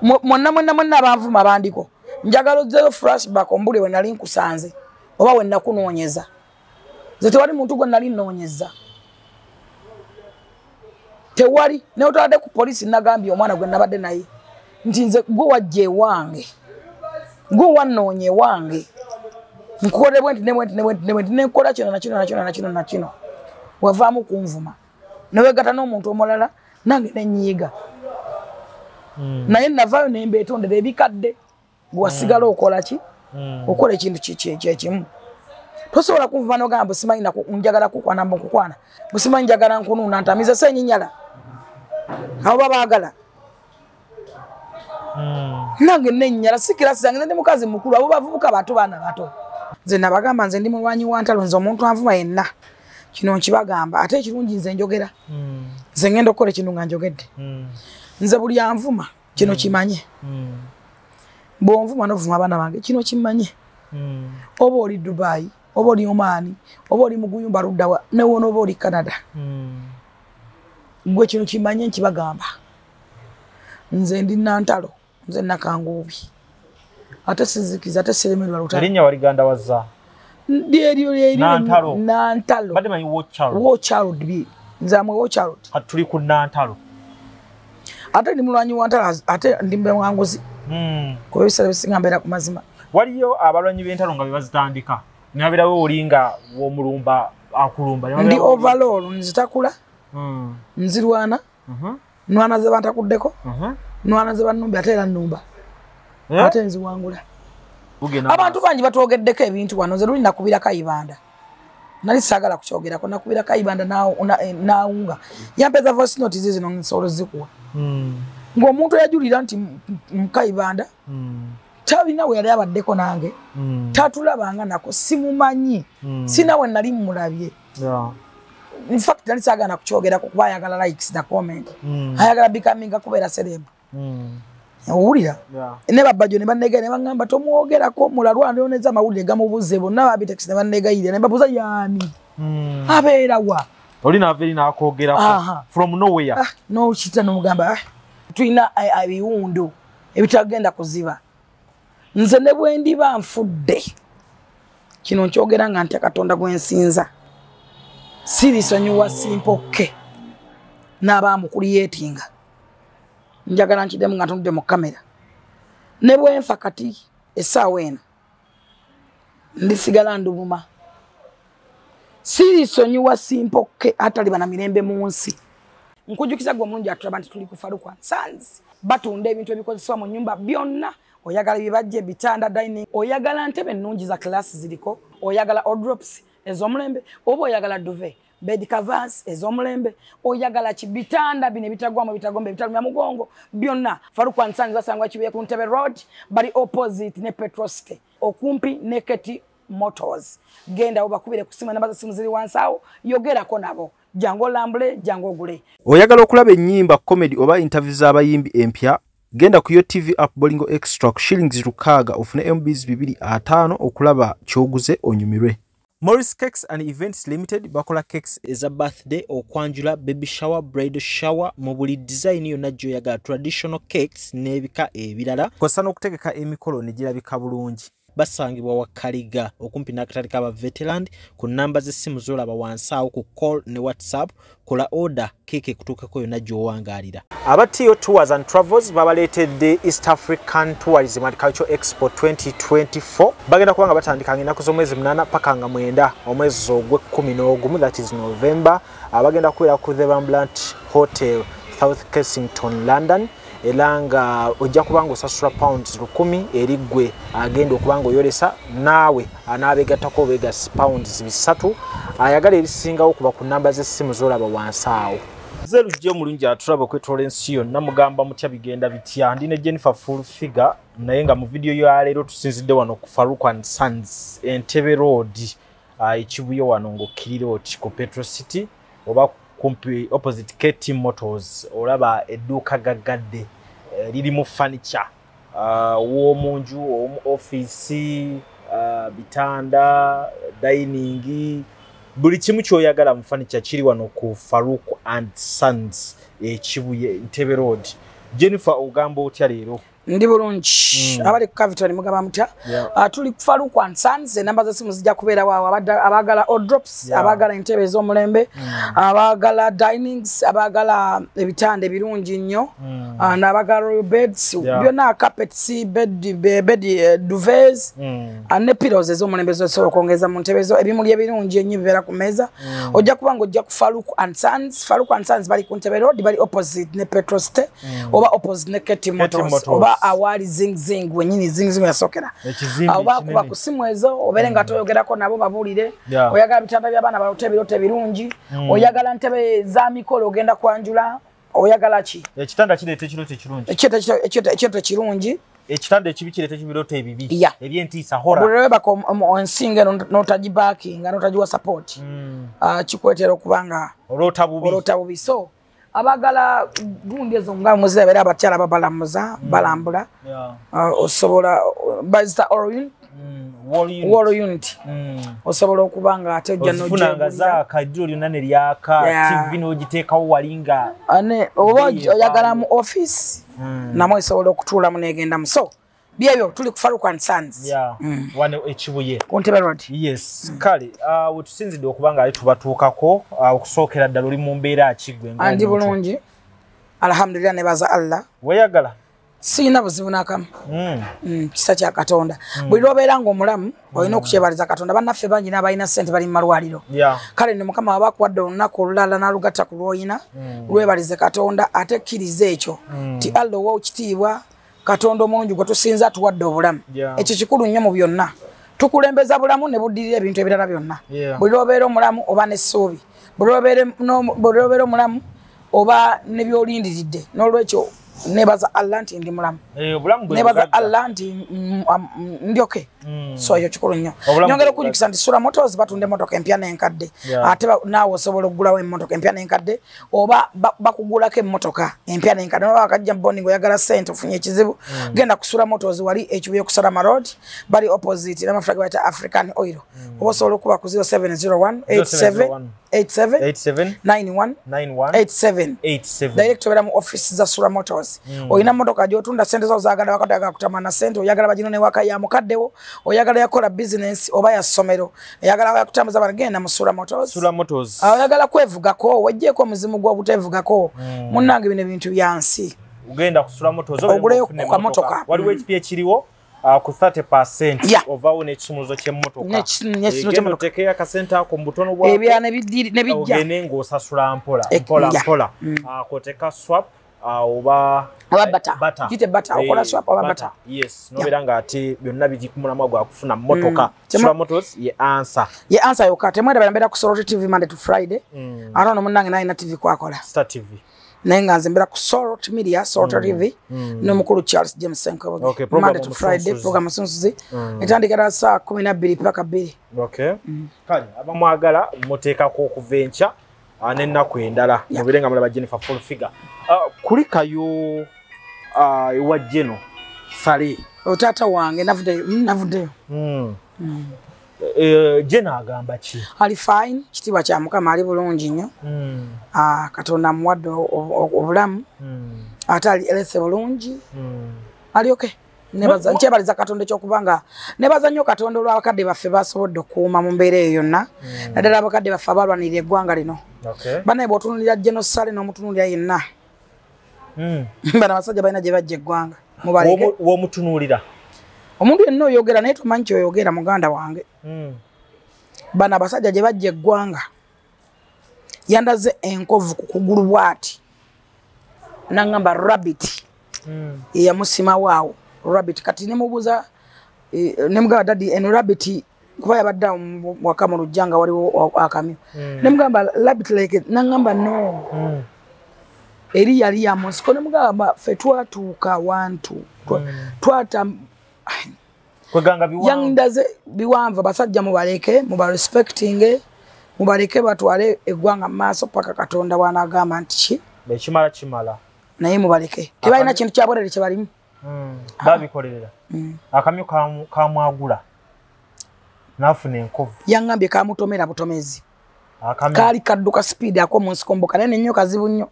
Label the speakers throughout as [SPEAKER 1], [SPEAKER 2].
[SPEAKER 1] Mwonna mwonna mwonna abanvuma bandiko. Njagala ozzeyo flashback ombule we nali nkusanze oba we nakunoonyeza. Nze tewali muntu gwe nali nnoonyeza. Tewali, ne otwadde ku poliisi nagambye omwana gwe nabadde naye nti nze gwe wajja ewange, gwe wannoonya ewange, nkukole bwe nti ne bwe nti ne bwe nti ne bwe nti ne nkola kino na kino na kino na kino na kino. Wavaamu kunvuma ne weegatta n'omuntu omulala nange ne nnyiiga. Naye navaayo ne mbeetondera ebikadde. Gwe wasigala okola ki? Okola ekintu kyekimu. Tosobola kunvuma n'ogamba simanyi njagala kukwana mbu nkukwana, simanyi njagala nkunuuna ntamiza ssenyinyala. Abo babaagala. Nange nennyala si kirasi zange, ndi mukazi mukulu, abo bavubuka bato baana bato. Nze nabagamba nze ndi mulwanyi wa ntalo, nze omuntu anvuma yenna kino nkibagamba, ate ekirungi nze njogera. Nze ngenda okukola ekintu nga njogedde. Nze buli anvuma kino kimanye. Bw'onvuma n'ovuma abaana bange kino kimanye. Oba oli Dubai, oba oli Oman, oba oli Muguyumba luddawa, ne wona oba oli Canada. Gwe kino kimanye nkibagamba. Nze ndi Nantalo, nze Nakanguubi. Ate sizikiza, ate siremerwa lutalo.
[SPEAKER 2] Erinnya waliganda wazza?
[SPEAKER 1] Lyeryo lyeryo.
[SPEAKER 2] Nantalo.
[SPEAKER 1] Nantalo.
[SPEAKER 2] Badde manyi war child.
[SPEAKER 1] War child bi. Nze amwe war child.
[SPEAKER 2] Kati tuli ku Nantalo.
[SPEAKER 1] Ate ndi mulwanyi wa ntalo, ate ndi mwanguzi. Kuba ebiseera ebisinga mbeera ku mazima.
[SPEAKER 2] Waliyo abalwanyi b'entalo nga be bazitandika. Nabeerawo oli nga w'omulumba akulumba.
[SPEAKER 1] Ndi overall nzitakula. Nzirwana. Nwana ze bantakuddeko. Nwana ze bannumba ate era nnumba. Ate nziwangula. Abantu bangi batwogeddeko ebintu wano, nze luli nakubira Kayibanda. Nali saagala kukyogerako, nakubira Kayibanda n'awunga. Yampeeza voice note zino nsobola ozikuwa. Ng'omuntu eyajulira nti Kayibanda talina we yali abaddeko nange, tatulabanga nako, simumanyi, sina we nali mmulabye. In fact nali saagala kukyogerako kuba ayagala likes na comment. Ayagala becoming kubeera celeb. Owulira? Ne babajjo ne banneegayirira ne baŋŋamba tomwogerako mulalwa anooneza amawulire gamubuze bonna babitex ne banneegayirira ne mbabuuza yaani? Abeera wa?
[SPEAKER 2] Oli n'ava eri n'akwogerako from nowhere.
[SPEAKER 1] N'okita n'omugamba tulina ebiwundu ebitagenda kuziba. Nze ne bwe ndiba nfudde, kino nkyogera nga ntya Katonda gwe nsinza, sirisonyiwa Simple K n'abaamukuliyeetinga. Njagala nkiddemu nga ntunudde mu kamera. Ne bwe nfa kati essaawa eno ndisigala nduluma. Sirisonyiwa Simple K ataliba na mirembe mu nsi. Nkujjukiza gwe omulungi atulaba nti tuli ku Farouk and Sons. Batunda ebintu ebikozesebwa mu nnyumba byonna. Oyagala ebibajje, ebitanda, dining, oyagala ntebe ennungi za class ziriko, oyagala wardrobes ez'omulembe, oba oyagala duvet, bed covers ez'omulembe, oyagala kibitanda bino ebitagwamu, ebitagomba, ebitalumya mugongo, byonna. Farouk and Sons basangwa Kibuye ku Ntebe Road, bali opposite ne Petrol City, okumpi ne Keti Motors. Genda obakubire ku ssimu, namba za ssimu ziri wansi awo, yogerako nabo. Jangu olambule, jangu ogule.
[SPEAKER 3] Oyagala okulaba ennyimba, comedy oba interview z'abayimbi empya? Genda ku Yo TV app Bolingo Extra ku shillings 6 ofune MBs 250 okulaba ky'oguze onyumirwe. Morris Cakes and Events Limited bakola cakes eza birthday, okwanjula, baby shower, bridal shower mu buli design yonna gy'oyagala, traditional cakes n'ebika ebirala. Kw'ossa n'okutegeka emikolo ne girabika bulungi. Basangibwa Wakaliga okumpi n'akatale k'aba Veteran ku nnamba z'essimu z'olaba wansi awo ku call ne WhatsApp. Kola order keeke ekutuukako yonna gy'owangaalira.
[SPEAKER 2] Aba Tio Tours and Travels babaleetedde East African Tourism and Cultural Expo 2024. Bagenda kuba nga batandika ennaku z'omwezi 8 paka nga 9 omwezi ogw'ekkumi n'ogumu, that is November. Abagenda kubeera ku The Rembrandt Hotel, South Kensington, London. Era nga ojja kuba nga osasula pounds 1000 eri ggwe agenda okuba nga oyolesa, naawe anaabeegattako obeegasi pounds 300. Ayagala ebisingawo kuba ku nnamba z'essimu z'olaba wansi awo. Nze Lujja omulungi atulaba okwetoola ensi yonna, mugamba mutya, bigenda bitya? Ndi ne Jennifer Full Figure, naye nga mu vidiyo ya leero tusinzidde wano ku Farouk and Sons, Entebbe Road, Ekibuye wano ng'okkirira oti ku Petrol City oba kumpi opposite KT Motors, olaba edduuka gaggadde lirimu furniture w'omunju, ow'omu ofiisi, bitanda, dining, buli kimu ky'oyagala mu furniture kiri wano ku Farouk and Sons, Ekibuye, Entebbe Road. Jennifer ogamba otya leero?
[SPEAKER 1] Ndi bulungi. Abali ku Capital mugaba mutya. Tuli ku Farouk and Sons, enamba z'essimu zijja kubeera waawo abaagala all drops, abaagala entebe ez'omulembe, abaagala dinings, abaagala ebitanda ebirungi nnyo, n'abaagala royal beds, byonna carpets, bed duvets, ne pillows ez'omulembe zosobola okwongeza mu ntebe zo, ebimuli ebirungi ennyo bibeera ku mmeeza. Ojja kuba ng'ojja ku Farouk and Sons. Farouk and Sons bali ku Ntebe Road, bali opposite ne Petrol State, oba opposite ne Keti Motors, oba awali zing zing wenyini zing zing yasokera. Oba kuba ku simu ezo obeere nga toyogerako nabo babuulire. Oyagala bitanda by'abaana balote ebiroto ebirungi, oyagala ntebe za mikolo ogenda kwanjula, oyagala ki?
[SPEAKER 2] Ekitanda kireeta ekiroto ekirungi.
[SPEAKER 1] Ekiroto ekirungi.
[SPEAKER 2] Ekitanda ekibi kireeta ebiroto ebibi. Eby'entiisa hora.
[SPEAKER 1] Bw'olebako ensinga n'otagibackinga n'otagiwa support. Kikuleetera okubanga
[SPEAKER 2] oloota bubi.
[SPEAKER 1] Oloota bubi. So abagala gundi ezo nga muzirabera abakyala babalamuza balambula, osobola bazita wall unit, osobola okuba nga ate ojja
[SPEAKER 2] n'ofunanga zaaka eddiro lyonna ne lyaka, TV n'ogiteekawo walinga
[SPEAKER 1] oba oyagala mu office namwe esobola okutuulamu n'egendamu. So byebyo tuli ku Farouk and Sons
[SPEAKER 2] wano ekibuye
[SPEAKER 1] ku Ntebe Road.
[SPEAKER 2] Yes, kale wetusinzidde okuba nga ali tubatuukako okusookera ddala oli mu mbeera ki ggwe?
[SPEAKER 1] Ndi bulungi, alhamdulillah, nebaza Allah.
[SPEAKER 2] Weeyagala?
[SPEAKER 1] Sirina buzibu n'akamu. Kisa kya Katonda. Buli lw'obeera ng'omulamu olina okukyebaliza Katonda. Bannaffe bangi n'abalina ssente bali mu malwaliro. Kale nno Mukama aba akuwadde olunaku olulala n'alugatta ku lw'olina, lwebalize Katonda ate kkiriza ekyo nti Allah ow'ekitiibwa Katonda omulungi gwe tusinza atuwadde obulamu. Ekyo kikulu nnyo mu byonna. Tukulembeza bulamu ne buddirira ebintu ebirala byonna. Buli lw'obeera omulamu oba n'essuubi, buli lw'obeera omulamu oba ne by'olindiridde. N'olwekyo nebaza Allah nti ndi mulamu, nebaza Allah nti ndi okay. So ekyo kikulu nnyo. Nyongera okujjukisa nti Sura Motors batunda emmotoka empya n'enkadde, ate naawe osobola okugulawo emmotoka empya n'enkadde oba bakugulako emmotoka empya n'enkadde. Oba wakajja bonding oyagala ssente ofunye ekizibu, genda ku Sura Motors wali ekibuye ku Salama Road, bali opposite n'amafuta ge bayita African Oil. Oba osobola okuba ku 0701 87 87 91 87 direct obeera mu office za Sura Motors. Olina mmotoka gy'otunda ssente zo zaagala wakati kutamana ssente, oyagala bagino newaka ya mukaddewo, oyagala yakola business oba ya ssomero, oyagala yakutambuza bana, genda mu Sura Motors.
[SPEAKER 2] Sura Motors.
[SPEAKER 1] Oyagala kwevugako, weggyeko omuzimu gw'obutevugako. Munnange bino ebintu bya nsi.
[SPEAKER 2] Ugenda ku Sura Motors
[SPEAKER 1] oguleyo ku kamotoka.
[SPEAKER 2] Waliwo ekipi ekiriwo ku 30% ovaawo n'ekisumuzo ky'emmotoka.
[SPEAKER 1] N'ekisumuzo
[SPEAKER 2] oteekeyo akasente ako mu butono bwako.
[SPEAKER 1] Ebya ne bijja.
[SPEAKER 2] Ogende ng'osasula mpola mpola mpola. Koteka swap oba
[SPEAKER 1] bata. Gite bata okola swap oba bata.
[SPEAKER 2] Yes, nobeera nga ate byonna biri ku mulamwa gwa kufuna mmotoka. Sura Motors ye answer.
[SPEAKER 1] Ye answer yokka. Temwerabira mbeera ku Soroti TV Monday to Friday. Ate ono munnange naye na TV kwakola.
[SPEAKER 2] Star TV.
[SPEAKER 1] Naye nga nze mbeera ku Sorot Media, Sorot TV, n'omukulu Charles James Senkoboge.
[SPEAKER 2] Okay,
[SPEAKER 1] Monday to Friday, program Omusunsuzi. Etandikira saa 12 paka 2.
[SPEAKER 2] Okay. Kale abamwagala muteekako okuva enkya n'ennaku endala. Mubeere nga mulaba Jennifer full figure. Kulikayo ewa Jeno Saleh.
[SPEAKER 1] Taata wange navuddeyo.
[SPEAKER 2] Jeno agamba ki?
[SPEAKER 1] Ali fine, kitiibwa kya Mukama, ali bulungi nnyo. Katonda amuwadde obulamu, ate ali elese bulungi, ali okay. Nkyebaliza Katonda ekyokubanga nebaza nnyo Katonda olw'abakadde baffe basobodde okukuuma mu mbeera eyo yonna, naddala abakadde baffe abalwanirira eggwanga lino. Bannaye bw'otunuulira Jeno Saleh n'omutunuulira yenna, bano abasajja balina gye bajja eggwanga. Mubaleke.
[SPEAKER 2] W'omutunuulira
[SPEAKER 1] omuntu yenna oyogera naye tomanyi kyoyogera muganda wange. Bano abasajja gye bajja eggwanga, yandaze enkovu ku kugulu bw'ati n'angamba rabbit eyamusimawo awo rabbit. Kati nemubuuza nemugamba daddy eno rabbit, kuba yabadde awo waka mu luggya nga waliwo akamyu, nemugamba rabbit like, n'angamba no, eri yali ya mu nsiko. Nemugamba ffe twatuuka wantu twata yandaze biwanvu. Basajja mubaleke, mubarespectinge, mubaleke batwale eggwanga mu maaso paka Katonda bw'anaagamba nti ki
[SPEAKER 2] ekimala kimala,
[SPEAKER 1] naye mubaleke. Tebalina kintu kya bwerere kye balimu.
[SPEAKER 2] Babikolerera. Akamyu kamwagula n'afuna enkovu.
[SPEAKER 1] Yangambye kamutomera butomezi. Kaali kadduka speed ako mu nsiko mbuka, naye nnyo kazibu nnyo.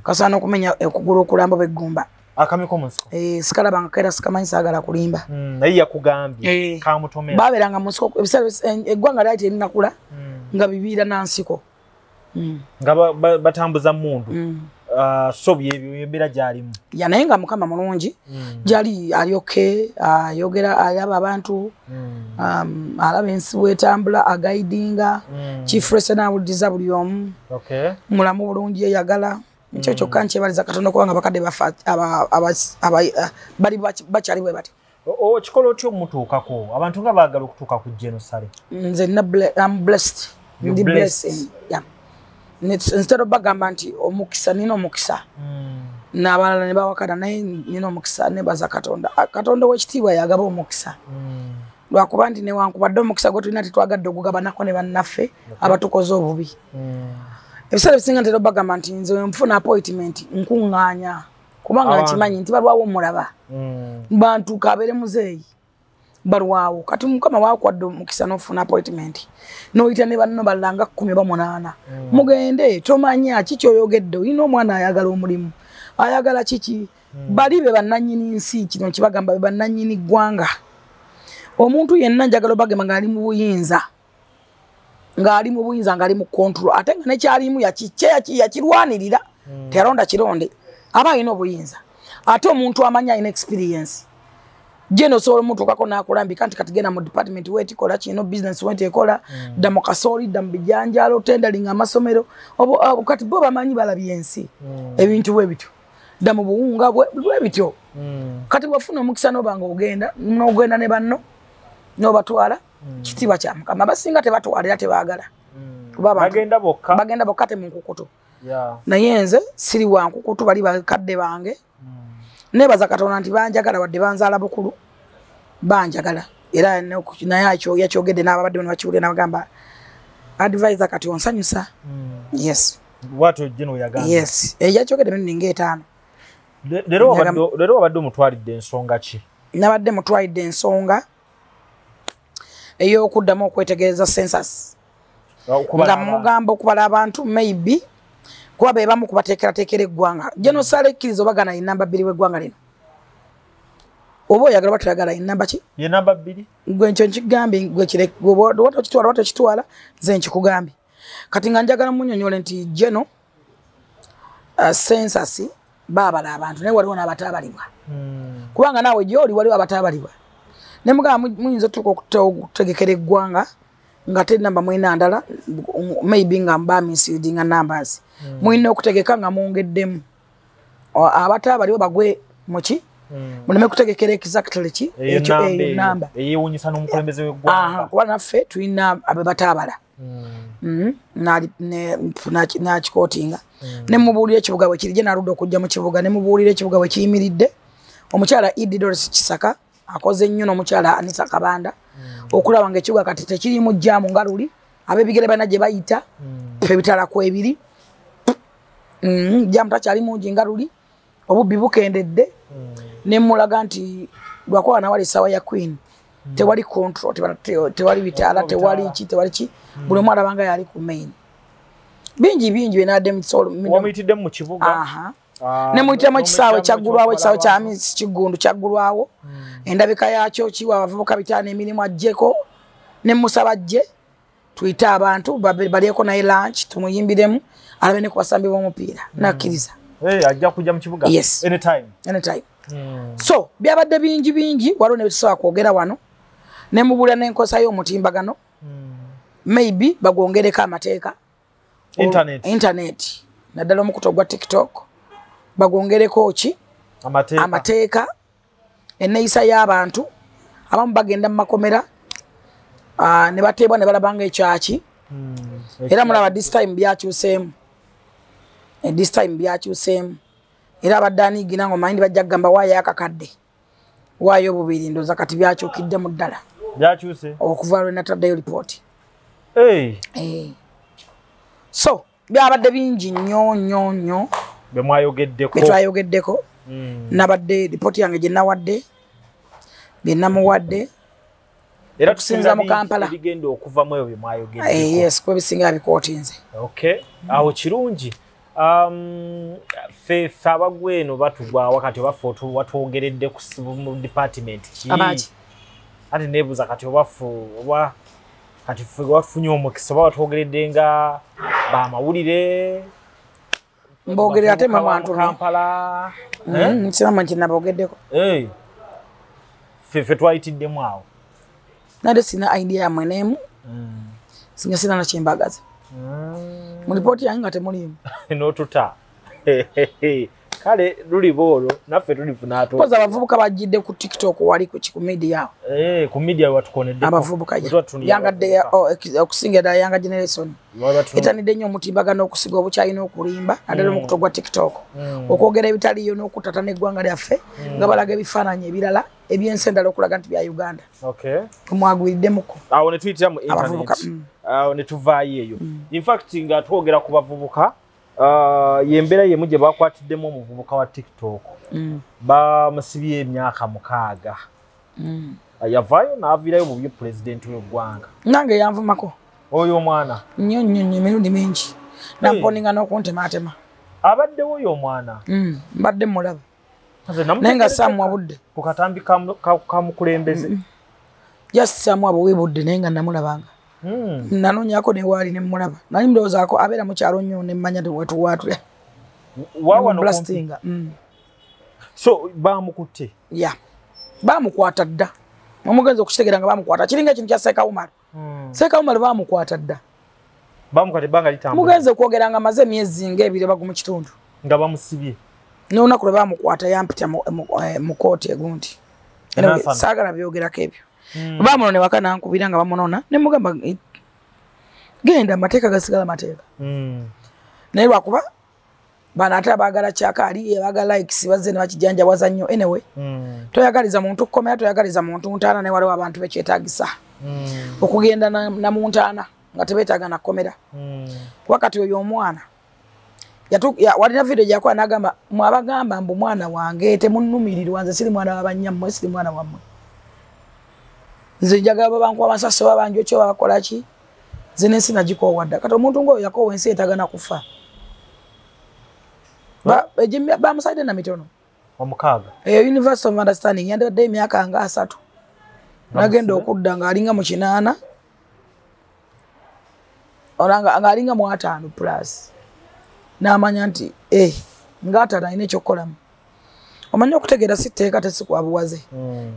[SPEAKER 1] Kasaana okumenya okugulu okulamba bw'eggumba.
[SPEAKER 2] Akamyu ko mu nsiko.
[SPEAKER 1] Sikalabanga era sikamanyi, saagala kulimba.
[SPEAKER 2] Naye yakugambye kamutomera.
[SPEAKER 1] Babeeranga mu nsiko ebiseera eggwanga lyali terinakula nga bibiira na nsiko.
[SPEAKER 2] Nga batambuza mundu. So byebyo embeera gyalimu.
[SPEAKER 1] Ya naye nga Mukama mulungi gyali alyoke ayogera alaba abantu alaba ensi bwetambula agaidinga Chief Resena awuliriza buli omu. Mulamu bulungi eyagala. Ekyo kyokka nkyebaliza Katonda kubanga bakadde baffe bali bakyali bwe bati.
[SPEAKER 2] Okikola otya omutuukako? Abantu nga baagala okutuuka ku General Saleh.
[SPEAKER 1] Nze I'm blessed. Ndi blessed. Yeah. Instead of bagamba nti omukisa nina omukisa n'abalala ne bawakana, naye nina omukisa nebaza Katonda. Katonda ow'ekitiibwa yagaba omukisa. Lwakuba nti newankubadde omukisa gwe tulina tetwagadde ogugabanako ne bannaffe abatukoze obubi. Ebiseera ebisinga ntera obagamba nti nze nfuna appointment nkuŋŋaanya kubanga nkimanyi nti balwawo omulaba. Bantu kabeere muzeeyi balwawo. Kati Mukama wakwadde omukisa n'ofuna appointment n'oyita ne banno balala nga 10 oba 8. Mugende tomanya kiki oyoogedde, olina omwana ayagala omulimu, ayagala kiki. Bali be bannannyini nsi, kino kibagamba be bannannyini ggwanga. Omuntu yenna njagala obagamba ng'ali mu buyinza, ng'ali mu buyinza, ng'ali mu control, ate nga nekyalimu yakirwanirira, teyalonda kironde, aba alina obuyinza. Ate omuntu amanyi alina experience. Jeno osobola omutuukako n'akulambika nti kati genda mu department weti kola kino, business weti ekola, dda mu kasooli, dda mu bijanjaalo, tendering amasomero. Kati bo bamanyi balabye ensi ebintu bwe bityo, dda mu buwunga bwe bityo. Kati bw'ofuna omukisa n'oba nga ogenda n'ogenda ne banno n'obatwala, kitiibwa kya Mukama. Abasinga tebatwala era tebaagala.
[SPEAKER 2] Bagenda bokka.
[SPEAKER 1] Bagenda bokka te mu nkukutu. Naye nze siri wa nkukutu, bali bakadde bange. Nebaza Katonda nti banjagala wadde banzaala bukulu, banjagala. Era naye yakyogedde n'ababadde bano bakiwulira n'abagamba advisor kati onsanyusa. Yes.
[SPEAKER 2] Bw'atyo General yagambye.
[SPEAKER 1] Yes. Yakyogedde emirundi ng'etaano.
[SPEAKER 2] Leero wabadde omutwalidde ensonga ki?
[SPEAKER 1] Nabadde mutwalidde ensonga ey'okuddamu okwetegereza census. Nga mugamba okubala abantu maybe kuba be bamu kubateekerateekera eggwanga. General Saleh ekkiriza obagana ye namba 2 w'eggwanga lino. Oba oyagala oba toyagala ye namba ki?
[SPEAKER 2] Ye namba 2.
[SPEAKER 1] Gwe nkyo nkigambye, gwe kire, gwe oba tokitwala oba tokitwala, nze nkikugambye. Kati nga njagala munnyonnyole nti General census baabala abantu naye waliwo n'abataabalibwa. Kubanga naawe gy'oli waliwo abataabalibwa. Ne mugamba muyinza otuuka okutegekera eggwanga nga te namba mwina ndala, maybe nga mba misleading numbers. Mulina okutegeka nga mwongeddemu abataabalibwa bagwe muki muleme kutegekera exactly ki ekyo namba
[SPEAKER 2] eyewuunyisa n'omukulembeze w'eggwanga.
[SPEAKER 1] Kuba naffe tulina abe bataabala. Nakikootinga ne mubuulira ekibuga bwe kiri, gye naludde okujja mu kibuga ne mubuulira ekibuga bwe kiyimiridde. Omukyala Idi Doris Kisaka akoze nnyo n'omukyala Anisa Kabanda okulaba ng'ekibuga kati tekirimu jjaamu nga luli, ab'ebigere balina gye bayita, ebitala kwebiri, jjaamu takyali mungi nga luli, obubbi bukendedde. Ne mulaga nti lwakuba nawali essaawa ya Queen tewali control, tewali bitaala, tewali ki, tewali ki, buli omu alaba nga yali ku main. Bingi bingi bye nabadde
[SPEAKER 2] Wamuyitiddemu mu kibuga.
[SPEAKER 1] Ne muyitiramu ekisaawe kyaggulwawo, ekisaawe kya Miss Kiggundu kyaggulwawo. Endabika yaakyo kiwa abavubuka 5 emirimu aggyeko, ne musaba ajje tuyite abantu balyeko naye lunch tumuyimbiremu alabe ne ku basambi b'omupiira. Nakkiriza.
[SPEAKER 2] Ajja kujja mu kibuga.
[SPEAKER 1] Yes.
[SPEAKER 2] Anytime.
[SPEAKER 1] Anytime. So byabadde bingi bingi, waliwo ne byetusobola kwogera wano. Ne mubuulira n'enkozesa y'omutimbagano. Maybe bagwongereko amateeka. Internet. Naddala omukutu ogwa TikTok. Bagwongereko ki? Amateeka. Enneeyisa y'abantu. Abamu bagenda mu makomera ne bateebwa ne balaba ng'ekyaki. Era mulaba this time byakyuseemu. This time byakyuseemu. Era abadde aniigina ng'omanyi bajja kugamba waayo akakadde, waayo obubiri, ndowooza kati byakyukiddemu ddala.
[SPEAKER 2] Byakyuse.
[SPEAKER 1] Okuva lwe nataddeyo lipooti. So byabadde bingi nnyo nnyo nnyo
[SPEAKER 2] bye mwayogeddeko.
[SPEAKER 1] Bye twayogeddeko. Nabadde lipooti yange gye nawadde, bye namuwadde.
[SPEAKER 2] Era
[SPEAKER 1] okusinza mu Kampala.
[SPEAKER 2] Ebigenda okuva mu ebyo bye mwayogeddeko.
[SPEAKER 1] Yes, kuba ebisinga bikootinze.
[SPEAKER 2] Okay. Awo kirungi. Ffe abagweno batugwa wakati oba watwogeredde ku department ki?
[SPEAKER 1] Abaki.
[SPEAKER 2] Ate neebuuza kati oba oba kati ffe wafunye omukisa oba watwogeredde nga bamawulire.
[SPEAKER 1] Mbogerera ate mwe mwantumye.
[SPEAKER 2] Kampala.
[SPEAKER 1] Nsirama nti nabogeddeko.
[SPEAKER 2] Ffe twayitiddemu awo.
[SPEAKER 1] Nade sina idea yammwe n'emu. Singa sina na kyembagaza. Mu lipooti yange nga temuliimu.
[SPEAKER 2] N'otuta. Kale luliba olwo naffe tulifuna ate.
[SPEAKER 1] Mpozi abavubuka bajjidde ku TikTok wali ku media awo.
[SPEAKER 2] Ku media watukoneddeko.
[SPEAKER 1] Abavubuka yangadde okusinga ddala younger generation. Etanidde nnyo omutimbagano okusiga obukyayi n'okulimba naddala omukutu gwa TikTok. Okwogera ebitaliiyo n'okutata n'eggwanga lyaffe nga balaga ebifaananyi ebirala ebyensi endala okulaga nti bya Uganda. Mwagwiriddemuko.
[SPEAKER 2] Awo ne tuyitira mu internet. Awo ne tuvaayo eyo. In fact nga twogera ku bavubuka, yembeera yemu gye bakwatiddemu omuvubuka wa TikTok. Bamusibye emyaka 6. Yavaayo n'aviirayo mu bye pulezidenti w'eggwanga.
[SPEAKER 1] Nange yanvumako.
[SPEAKER 2] Oyo omwana.
[SPEAKER 1] Nnyo nnyo nnyo emirundi mingi. Namponinga n'okuntematema.
[SPEAKER 2] Abaddewo oyo omwana.
[SPEAKER 1] Mbadde mulaba. Naye nga saamuwa budde.
[SPEAKER 2] Ku katambi ka mukulembeze.
[SPEAKER 1] Just saamuwa buwi budde naye nga namulabanga. Nanoonyako ne waali ne mmulaba. Nali ndowoozaako abeera mu kyalo nnyo ne mmanya nti wetuwaatulya. Blastinga.
[SPEAKER 2] So bamukutte.
[SPEAKER 1] Yeah. Bamukwata dda. Omugenzi okukitegeera nga bamukwata. Kiringa ekintu kya Seeka Umar. Seeka Umar bamukwata dda.
[SPEAKER 2] Bamukwata ebbanga litambula.
[SPEAKER 1] Mugenzi okwogera nga amaze emyezi ng'ebiri bagu mu kitundu.
[SPEAKER 2] Nga bamusibye.
[SPEAKER 1] N'olunaku lwe bamukwata yampita mu kkooti egundi. Saagala byogerako ebyo. Bamunona waka nankubira nga bamunona ne mugamba genda amateeka gasigala mateeka. Naye lwakuba bano ate abaagala kyakaali abaagala likes bazze ne bakijanjawaza nnyo. Anyway, toyagaliza muntu kkomera, toyagaliza muntu ntaana, naye waliwo abantu bekyetaagisa okugenda na mu ntaana nga tebeetaaga na kkomera. Wakati oyo omwana walina video gyakola n'agamba mwabagamba mbu mwana wange temunnumirirwa, nze siri mwana wa bannyammwe, siri mwana wammwe. Nze njagala babankuba amasasi oba banjokya oba bakola ki, nze n'ensi nagikoowa dda. Kati omuntu ng'oyo yakoowa ensi yeetaaga na kufa. Bamusalidde na mitono.
[SPEAKER 2] 6.
[SPEAKER 1] Eyo University of Understanding yandibadde emyaka nga 3. Nagenda okudda ng'alinga mu 8 ng'alinga mu 5 plus. N'amanya nti nga 5 alina eky'okukolamu. Omanyi okutegeera si tteeka tesikwabuwaze.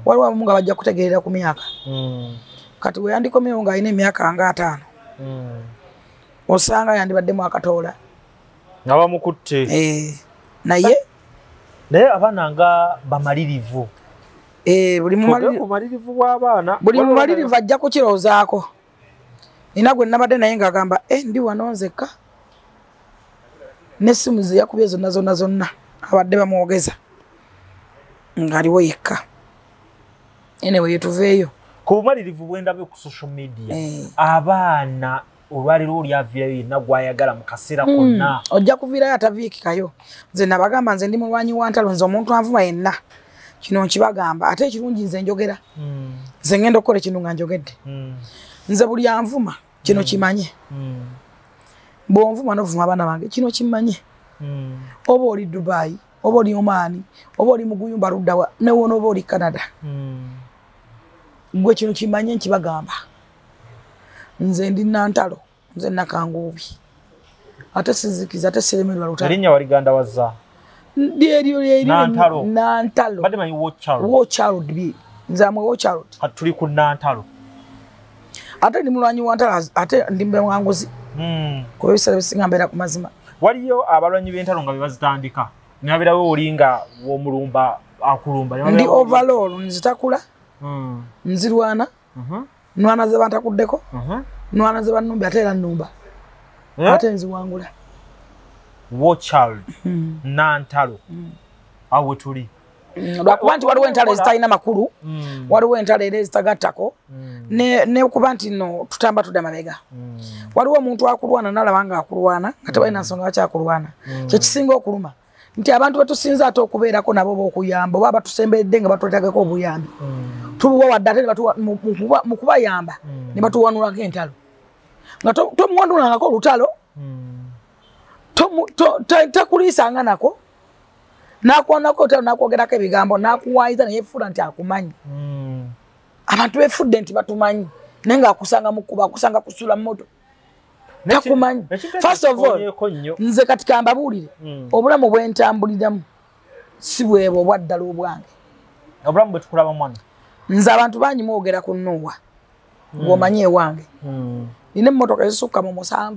[SPEAKER 1] Waliwo abamu nga bajja kutegeerera ku myaka. Kati we yandikomyewo ng'alina emyaka nga 5. Osanga yandibaddemu akatoola.
[SPEAKER 2] Nga bamukutte.
[SPEAKER 1] Naye
[SPEAKER 2] abaana nga bamalirivu.
[SPEAKER 1] Buli
[SPEAKER 2] mumalirivu bw'abaana.
[SPEAKER 1] Buli mumalirivu ajja kukirowoozaako. Nina gwe nabadde naye ng'agamba ndi wano nzekka. N'essimu ze yakubye zonna zonna zonna abadde bamwogeza. Ng'aliwo yekka. Anyway, tuveeyo.
[SPEAKER 2] Ku bumalirivu bwe ndabye ku social media, abaana olwaleero oli aviirayo yenna gw'ayagala mu kaseera konna.
[SPEAKER 1] Ojja kuviirayo ataviikikayo. Nze nabagamba nze ndi mulwanyi wa ntalo, nze omuntu anvuma yenna. Kino nkibagamba ate ekirungi nze njogera. Nze ngenda okukola ekintu nga njogedde. Nze buli anvuma kino kimanye. Bw'onvuma n'ovuma abaana bange kino kimanye. Oba oli Dubai, oba oli Oman, oba oli Muguyumba luddawa, ne wona oba oli Canada. Gwe kino kimanye nkibagamba. Nze ndi Nantalo, nze Nakanguubi. Ate sizikiza, ate siremerwa lutalo.
[SPEAKER 2] Erinnya waliganda wazza?
[SPEAKER 1] Lyeryo lyeryo.
[SPEAKER 2] Nantalo.
[SPEAKER 1] Nantalo.
[SPEAKER 2] Badde manyi war child.
[SPEAKER 1] War child bi. Nze amwe war child.
[SPEAKER 2] Kati tuli ku Nantalo.
[SPEAKER 1] Ate ndi mulwanyi wa ntalo, ate ndi mwanguzi. Kuba ebiseera ebisinga mbeera ku mazima.
[SPEAKER 2] Waliyo abalwanyi b'entalo nga be bazitandika. Nabeerawo oli nga w'omulumba akulumba.
[SPEAKER 1] Ndi overall nzitakula. Nzirwana. Nwana ze bantakuddeko. Nwana ze bannumba ate era nnumba. Ate nziwangula.
[SPEAKER 2] War child. Nantalo. Awo tuli.
[SPEAKER 1] Lwakuba nti waliwo entalo ezitalina makulu, waliwo entalo era ezitagattako, ne kuba nti nno tutamba tudda mabega. Waliwo omuntu akulwana n'alaba nga akulwana nga tebalina nsonga lwaki akulwana. Kye kisinga okuluma nti abantu betusinza ate okubeerako nabo b'okuyamba oba batusemberedde nga batwetagako obuyambi. Tubuwa wadde ate mu kubayamba ne batuwanulako entalo. Nga tomuwanulangako olutalo, Takuliisanga nako nakwanako otalo nakwogerako ebigambo nakuwayiza nayefuula nti akumanyi. Abantu befudde nti batumanyi naye ng'akusanga mukuba akusanga kusula mmoto takumanyi. First of all nze kati kambabuulire obulamu bwentambuliramu si bwebwo obwaddala obwange.
[SPEAKER 2] Obulamu bwe tukulaba mwana
[SPEAKER 1] nze abantu bangi mwogera ku Nuwa ng'omanyi ewange nina emmotoka ezisukka mu 7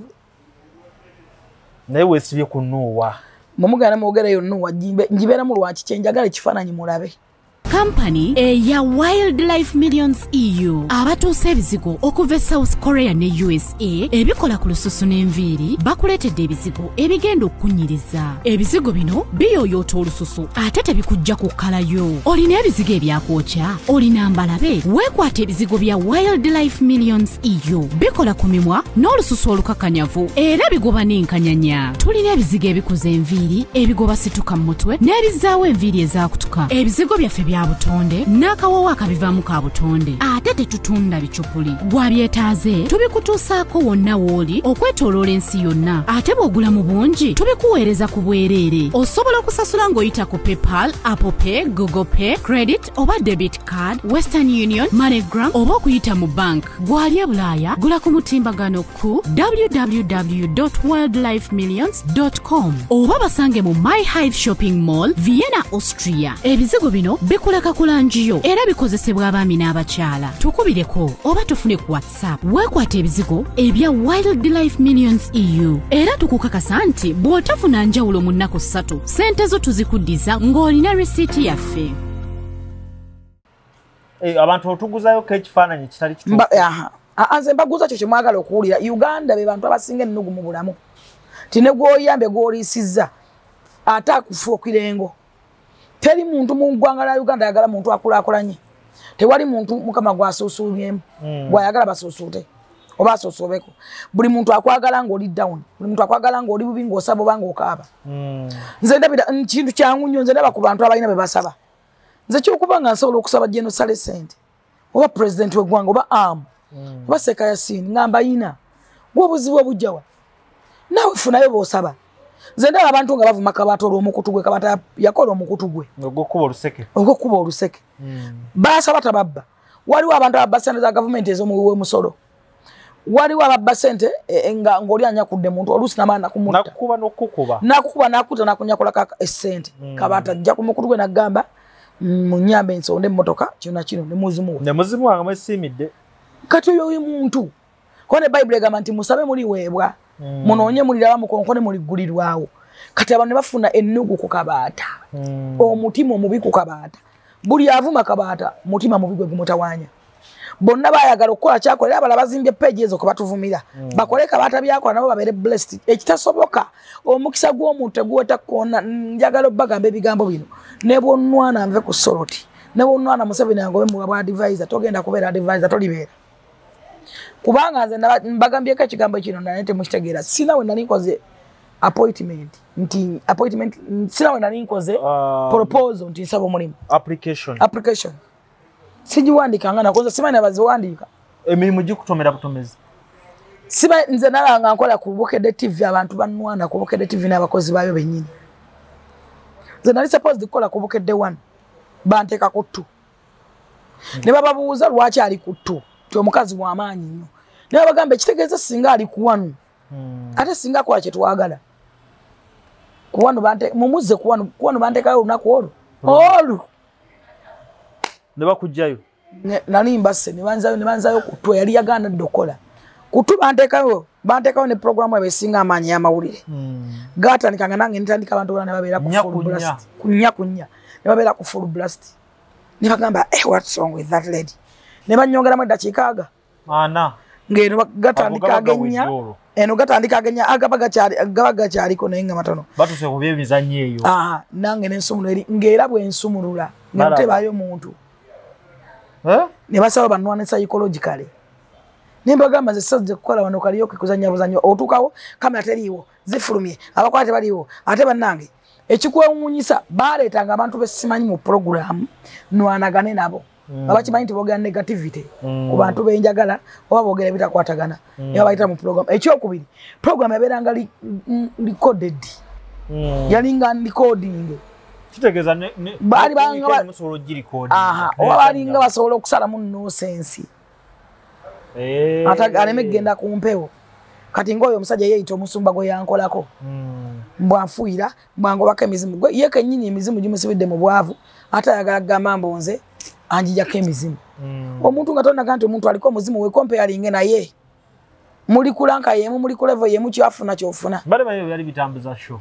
[SPEAKER 2] naye weesibye ku Nuwa.
[SPEAKER 1] Mumugana mwogereyo Nuwa njibeeramu lwaki kyenjagala ekifaananyi mulabe.
[SPEAKER 4] Company eya Wildlife Millions EU abatuusa ebizigo okuva e South Korea ne USA ebikola ku lususu n'enviiri bakuleetedde ebizigo ebigenda okukunyiriza. Ebizigo bino biyooyoota olususu ate tebikujja kukkalayo. Olina ebizigo ebyakwokya, olina mbalabe, weekwata ebizigo bya Wildlife Millions EU bikola ku mimwa n'olususu olukakanyavu era bigoba n'enkanyanya. Tulina ebizigo ebikuza enviiri, ebigoba situka mu mutwe n'ebizaawo enviiri ezaakutuka. Ebizigo byaffe bya butonde n'akawowo akabivaamu ka butonde ate tetutunda bicupuli. Gwabyetaaze tubikutuusaako wonna w'oli okwetooloola ensi yonna ate bw'ogula mu bungi tubikuweereza ku bwereere. Osobola okusasula ng'oyita ku PayPal, Apple Pay, Google Pay, credit oba debit card, Western Union, MoneyGram oba okuyita mu bank. Gwali e Bulaaya gula ku mutimbagano ku www.wildlifemillions.com oba basange mu My Hive Shopping Mall, Vienna, Austria. Ebizigo bino bikuleka kulangiyo era bikozesebwa abaami n'abakyala. Tukubireko oba tufune ku WhatsApp. Weekwata ebizigo ebya Wildlife Millions EU era tukukakasa nti bw'otafuna njawulo mu nnaku 3 ssente zo tuzikuddiza ng'olina risiiti yaffe.
[SPEAKER 2] Abantu otuguzayo ekifaananyi kitali kituufu.
[SPEAKER 1] Nze mbaguza kyo kye mwagala okuwulira. Uganda be bantu abasinga ennugu mu bulamu ti ne gw'oyambye gw'oliisizza ate akufuukira engo. Teri muntu mu ggwanga lya Uganda ayagala muntu akulaakulanye. Tewali muntu Mukama gw'asuusuubyemu gw'ayagala basuusuute oba asuusuubeko. Buli muntu akwagala ng'oli down, buli muntu akwagala ng'oli bubi ng'osaba oba ng'okaaba. Nze ndabira kintu kyangu nnyo, nze ndaba ku bantu abalina be basaba. Nze kyokuba nga nsobola okusaba General Saleh Ssente oba pulezidenti w'eggwanga oba AM oba Seka Yasin nga mbayina, gwe obuzibu obujjawa naawe funayo b'osaba. Nze ndaba abantu nga bavuma Kabaata olw'omukutu gwe. Kabaata yakola omukutu gwe ogw'okkuba oluseke. Baasaba tababba. Waliwo abantu ababba ssente za gavumenti ez'omuwi w'omusolo. Waliwo ababba ssente ng'oli anyakudde muntu oluusi n'amala nakumutta. Nakukuba n'akutta n'akunyakulako essente. Kabaata ajja ku mukutu gwe n'agamba munyambe nsonde emmotoka kino na kino ne muzimuwa.
[SPEAKER 2] Ne muzimuwa nga mwesiimidde.
[SPEAKER 1] Kati oyo oyo muntu. Kuba ne Bayibuli egamba nti musabe muliweebwa. Munoonye muliraba mukonkone muliggulirwawo. Kati abantu ne bafuna ennugu ku Kabaata. Omutima omubi ku Kabaata. Buli avuma Kabaata mutima mubi gwe gumutawaanya. Bonna baayagala okukola kyakola era abalala bazimbye peegi ezo kwe batuvumira. Bakole Kabaata byakola nabo babeere blessed. Ekitasoboka omukisa gw'omuntu teguweta kkoona. Njagala obbagamba ebigambo bino. Ne bw'onnwana nve ku Soroti. Ne bw'onnwana Museveni angobe mu bwa advisor togenda kubeera advisor tolibeera. Kubanga nze mbagambyeko ekigambo kino naye temukitegeera. Sina we nali nkoze appointment nti appointment sina we nali nkoze proposal nti nsaba omulimu. Application. Sigiwandiikanga nako nze simanyi abaziwandiika.
[SPEAKER 2] Emirimu gikutomera butomezi.
[SPEAKER 1] Siba nze nalanga nkola ku Bukedde TV abantu bannwana ku Bukedde TV n'abakozi baayo bennyini. Nze nali supposed kukola ku Bukedde 1 banteeka ku 2. Ne bababuuza lwaki ali ku 2. Ti omukazi w'amaanyi nnyo. Ne babagamba ekitegeeza singa ali ku 1. Ate singa akola kye twagala. Ku 1 mumuzze ku 1, ku 1 banteekayo olunaku olwo. Olwo.
[SPEAKER 2] Ne bakugjayo.
[SPEAKER 1] Nali mbasse ne banzayo ku 2 yali yagaana dda okukola. Ku 2 banteekayo ne programu eba esinga amaanyi y'amawulire. Gaatandikanga nange ntandika abantu bonna ne babeera ku full blast. Kunya kunya. Ne babeera ku full blast. Ne bagamba what's wrong with that lady? Ne bannyongeramu eddakiika aga.
[SPEAKER 2] Ana.
[SPEAKER 1] Ng'eno gatandika ag'ennya. Eno gatandika ag'ennya agaba gakyaliko naye nga matono.
[SPEAKER 2] Batuuse ku by'emizannyo eyo.
[SPEAKER 1] Nange ne nsumulula eri ng'era bwe nsumulula nga tebaayo muntu. Ne basaba bannwane psychologically. Ne mbagamba nze sazze kukola wano karaoke kuzannya buzannyo otuukawo kamera teriiwo zifulumye abakwate tebaliiwo ate bannange ekikwewuunyisa baaleetanga abantu be simanyi mu pulogulaamu nwanagane nabo. Abakimanyi nti boogera negativity ku bantu benjagala oba boogera ebitakwatagana, ne babayita mu program. Ekyokubiri, program yabeeranga recorded, yalinga recording.
[SPEAKER 2] Kitegeeza
[SPEAKER 1] baali banga
[SPEAKER 2] musobola ogirecording.
[SPEAKER 1] Oba balinga basobola okusalamu nonsense ate aleme kugenda ku mpewo. Kati ng'oyo omusajja yeeyita omusumba gwe yankolako, mbwanfuuyira, mbwangobako emizimu. Gwe ye kennyini emizimu gimusibidde mu bwavu, ate ayagala kugamba mbu nze anjijjako emizimu. Omuntu nga tonaga nti omuntu aliko omuzimu, weekomparinge naye, muli ku rank yemu, muli ku level yemu, kyafuna kyofuna.
[SPEAKER 2] Bale bayo byali bitambuza show.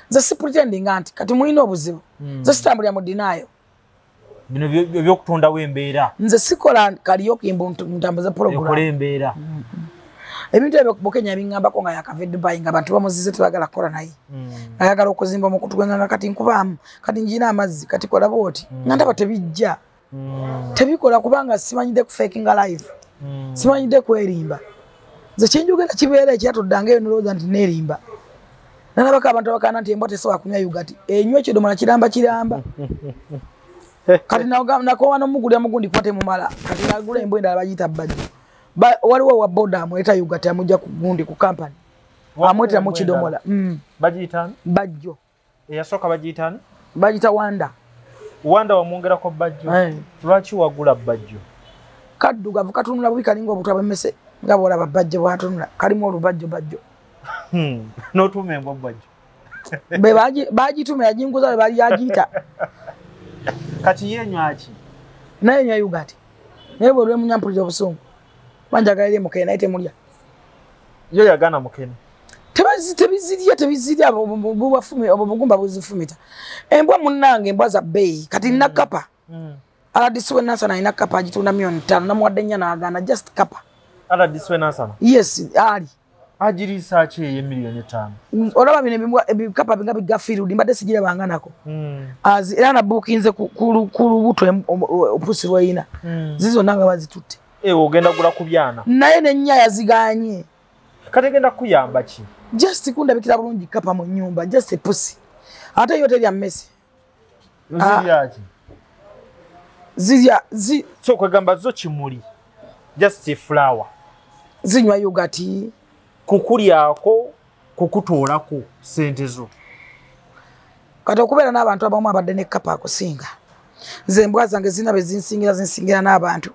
[SPEAKER 1] Nze si pretending nti kati mulina obuzibu. Nze sitambulira mu denial.
[SPEAKER 2] Bino ebyokutondawo embeera.
[SPEAKER 1] Nze sikola karaoke mbu ntambuza program.
[SPEAKER 2] Ekola embeera.
[SPEAKER 1] Ebintu ebyo Bukenya biŋŋambako nga yakava e Dubai, nga abantu bamuzize tebagala kukola naye. Ayagala okuzimba omukutu gwe, nga kati nkubaamu, kati njina amazzi, kati kola bw'oti. Nga ndaba tebijja. Tebikola kubanga simanyidde kufakinga life. Simanyidde kwerimba. Nze kyenjogera kibeera ekyatuddanga eyo nolowooza nti neerimba. Nalabako abantu abakaana nti embwa tesobola kunywa yogati. Enywa ekidomola kiramba kiramba. Kati nakowa n'omugulira mugundi kuba temumala. Kati nagula embwa endala bagiyita Bajjo. Waliwo wa boda amweta yogati amujja ku gundi ku kampani. Amwetera mu kidomola.
[SPEAKER 2] Bagiyita ani?
[SPEAKER 1] Bajjo.
[SPEAKER 2] Eyasooka bagiyita ani?
[SPEAKER 1] Bagiyita Wanda.
[SPEAKER 2] Wanda wamwongerako Bajjo. Lwaki wagula Bajjo?
[SPEAKER 1] Kaddugavu katunula bubi, kalinga obutwa bw'emmese nga bw'olaba Bajjo bw'atunula, kalimu olubajjo bajjo.
[SPEAKER 2] N'otuuma embwa Bajjo.
[SPEAKER 1] Be bagituuma yaginguza be bali yagiyita.
[SPEAKER 2] Kati ye enywa ki?
[SPEAKER 1] Naye enywa yogati. Naye bwe lwemunywa mpulira obusungu. Banjagala eri mukene naye temulya.
[SPEAKER 2] Yo yagaana mukene.
[SPEAKER 1] Tebizirya tebizirya, obwo bugumba buzifumita. Embwa munnange embwa za bbeeyi. Kati nina kapa. RDC w'e Nansana alina kapa agitunda 5,000,000, namuwadde 4 n'agaana, just kapa.
[SPEAKER 2] RDC w'e Nansana?
[SPEAKER 1] Yes, ali.
[SPEAKER 2] Agiriisa ki eyo 5,000,000?
[SPEAKER 1] Olaba bino ebikapa nga bigafiirudi, mbadde sigirabanga nako. Era nabuukinze ku lubuto opusi lw'erina. Zizonna nga bazitutte.
[SPEAKER 2] Ogenda gula ku byana.
[SPEAKER 1] Naye n'ennya yaziganye.
[SPEAKER 2] Kati egenda kukuyamba ki?
[SPEAKER 1] Just kundabikira bulungi kapa mu nnyumba, just epusi. Ate yo terya mmese.
[SPEAKER 2] Zirya ki?
[SPEAKER 1] Zirya
[SPEAKER 2] So kwegamba zo kimuli. Just a flower.
[SPEAKER 1] Zinywa yogati.
[SPEAKER 2] Kukulyako, kukutoolako ssente zo.
[SPEAKER 1] Kati okubeera n'abantu abamu abadde ne kapa akusinga. Nze embwa zange zirina be zinsingira, zinsingira n'abantu.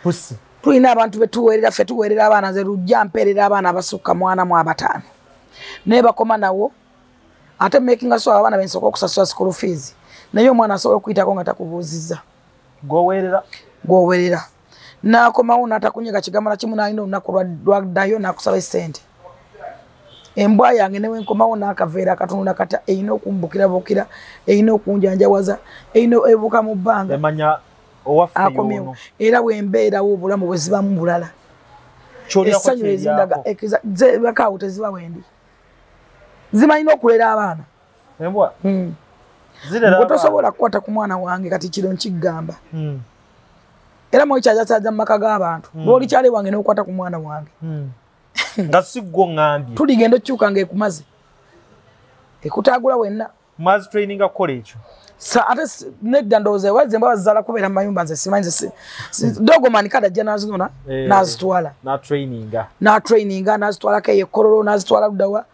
[SPEAKER 2] Pusi.
[SPEAKER 1] Tulina abantu betuweerera, ffe tuweerera abaana, nze lujja mpeerera abaana abasukka 45. Naye bakoma nawo, ate making sure abaana bensooka okusasula school fees. Naye omwana asobola okuyitako nga takubuuzizza.
[SPEAKER 2] Gw'oweerera?
[SPEAKER 1] Gw'oweerera. N'akomawo n'atakunyega kigambo na kimu, n'alina olunaku lwaddayo n'akusaba essente. Embwa yange ne wenkomawo n'akaveera akatunula kata, erina okumbukirabukira, erina okunjanjawaza, erina ebuuka mu bbanga.
[SPEAKER 2] Emanya owaffe yono.
[SPEAKER 1] Era bwe mbeerawo obulamu bwe zibamu bulala. Essanyu ezindaga bakaawo teziba wendi. Zimanyi n'okulera abaana.
[SPEAKER 2] Embwa?
[SPEAKER 1] Zirera tosobola kukwata ku mwana wange kati kiro nkigamba. Era mwekyajakyaja mu maka g'abantu. Lw'olikyali wange n'okwata ku mwana wange.
[SPEAKER 2] Nga si ggwo ŋŋambye.
[SPEAKER 1] Tuligenda okyuka ng'ekumaze. Ekutaagula wenna.
[SPEAKER 2] Mwazi training kukola ekyo?
[SPEAKER 1] Ate nedda ndowooza ewazze embwa bazizaala kubeera mu mayumba, nze simanyi. Dogomani kale ajja n'azinona n'azitwala.
[SPEAKER 2] N'atraininga.
[SPEAKER 1] N'atraininga n'azitwalako eyo e Kololo n'azitwala luddawa.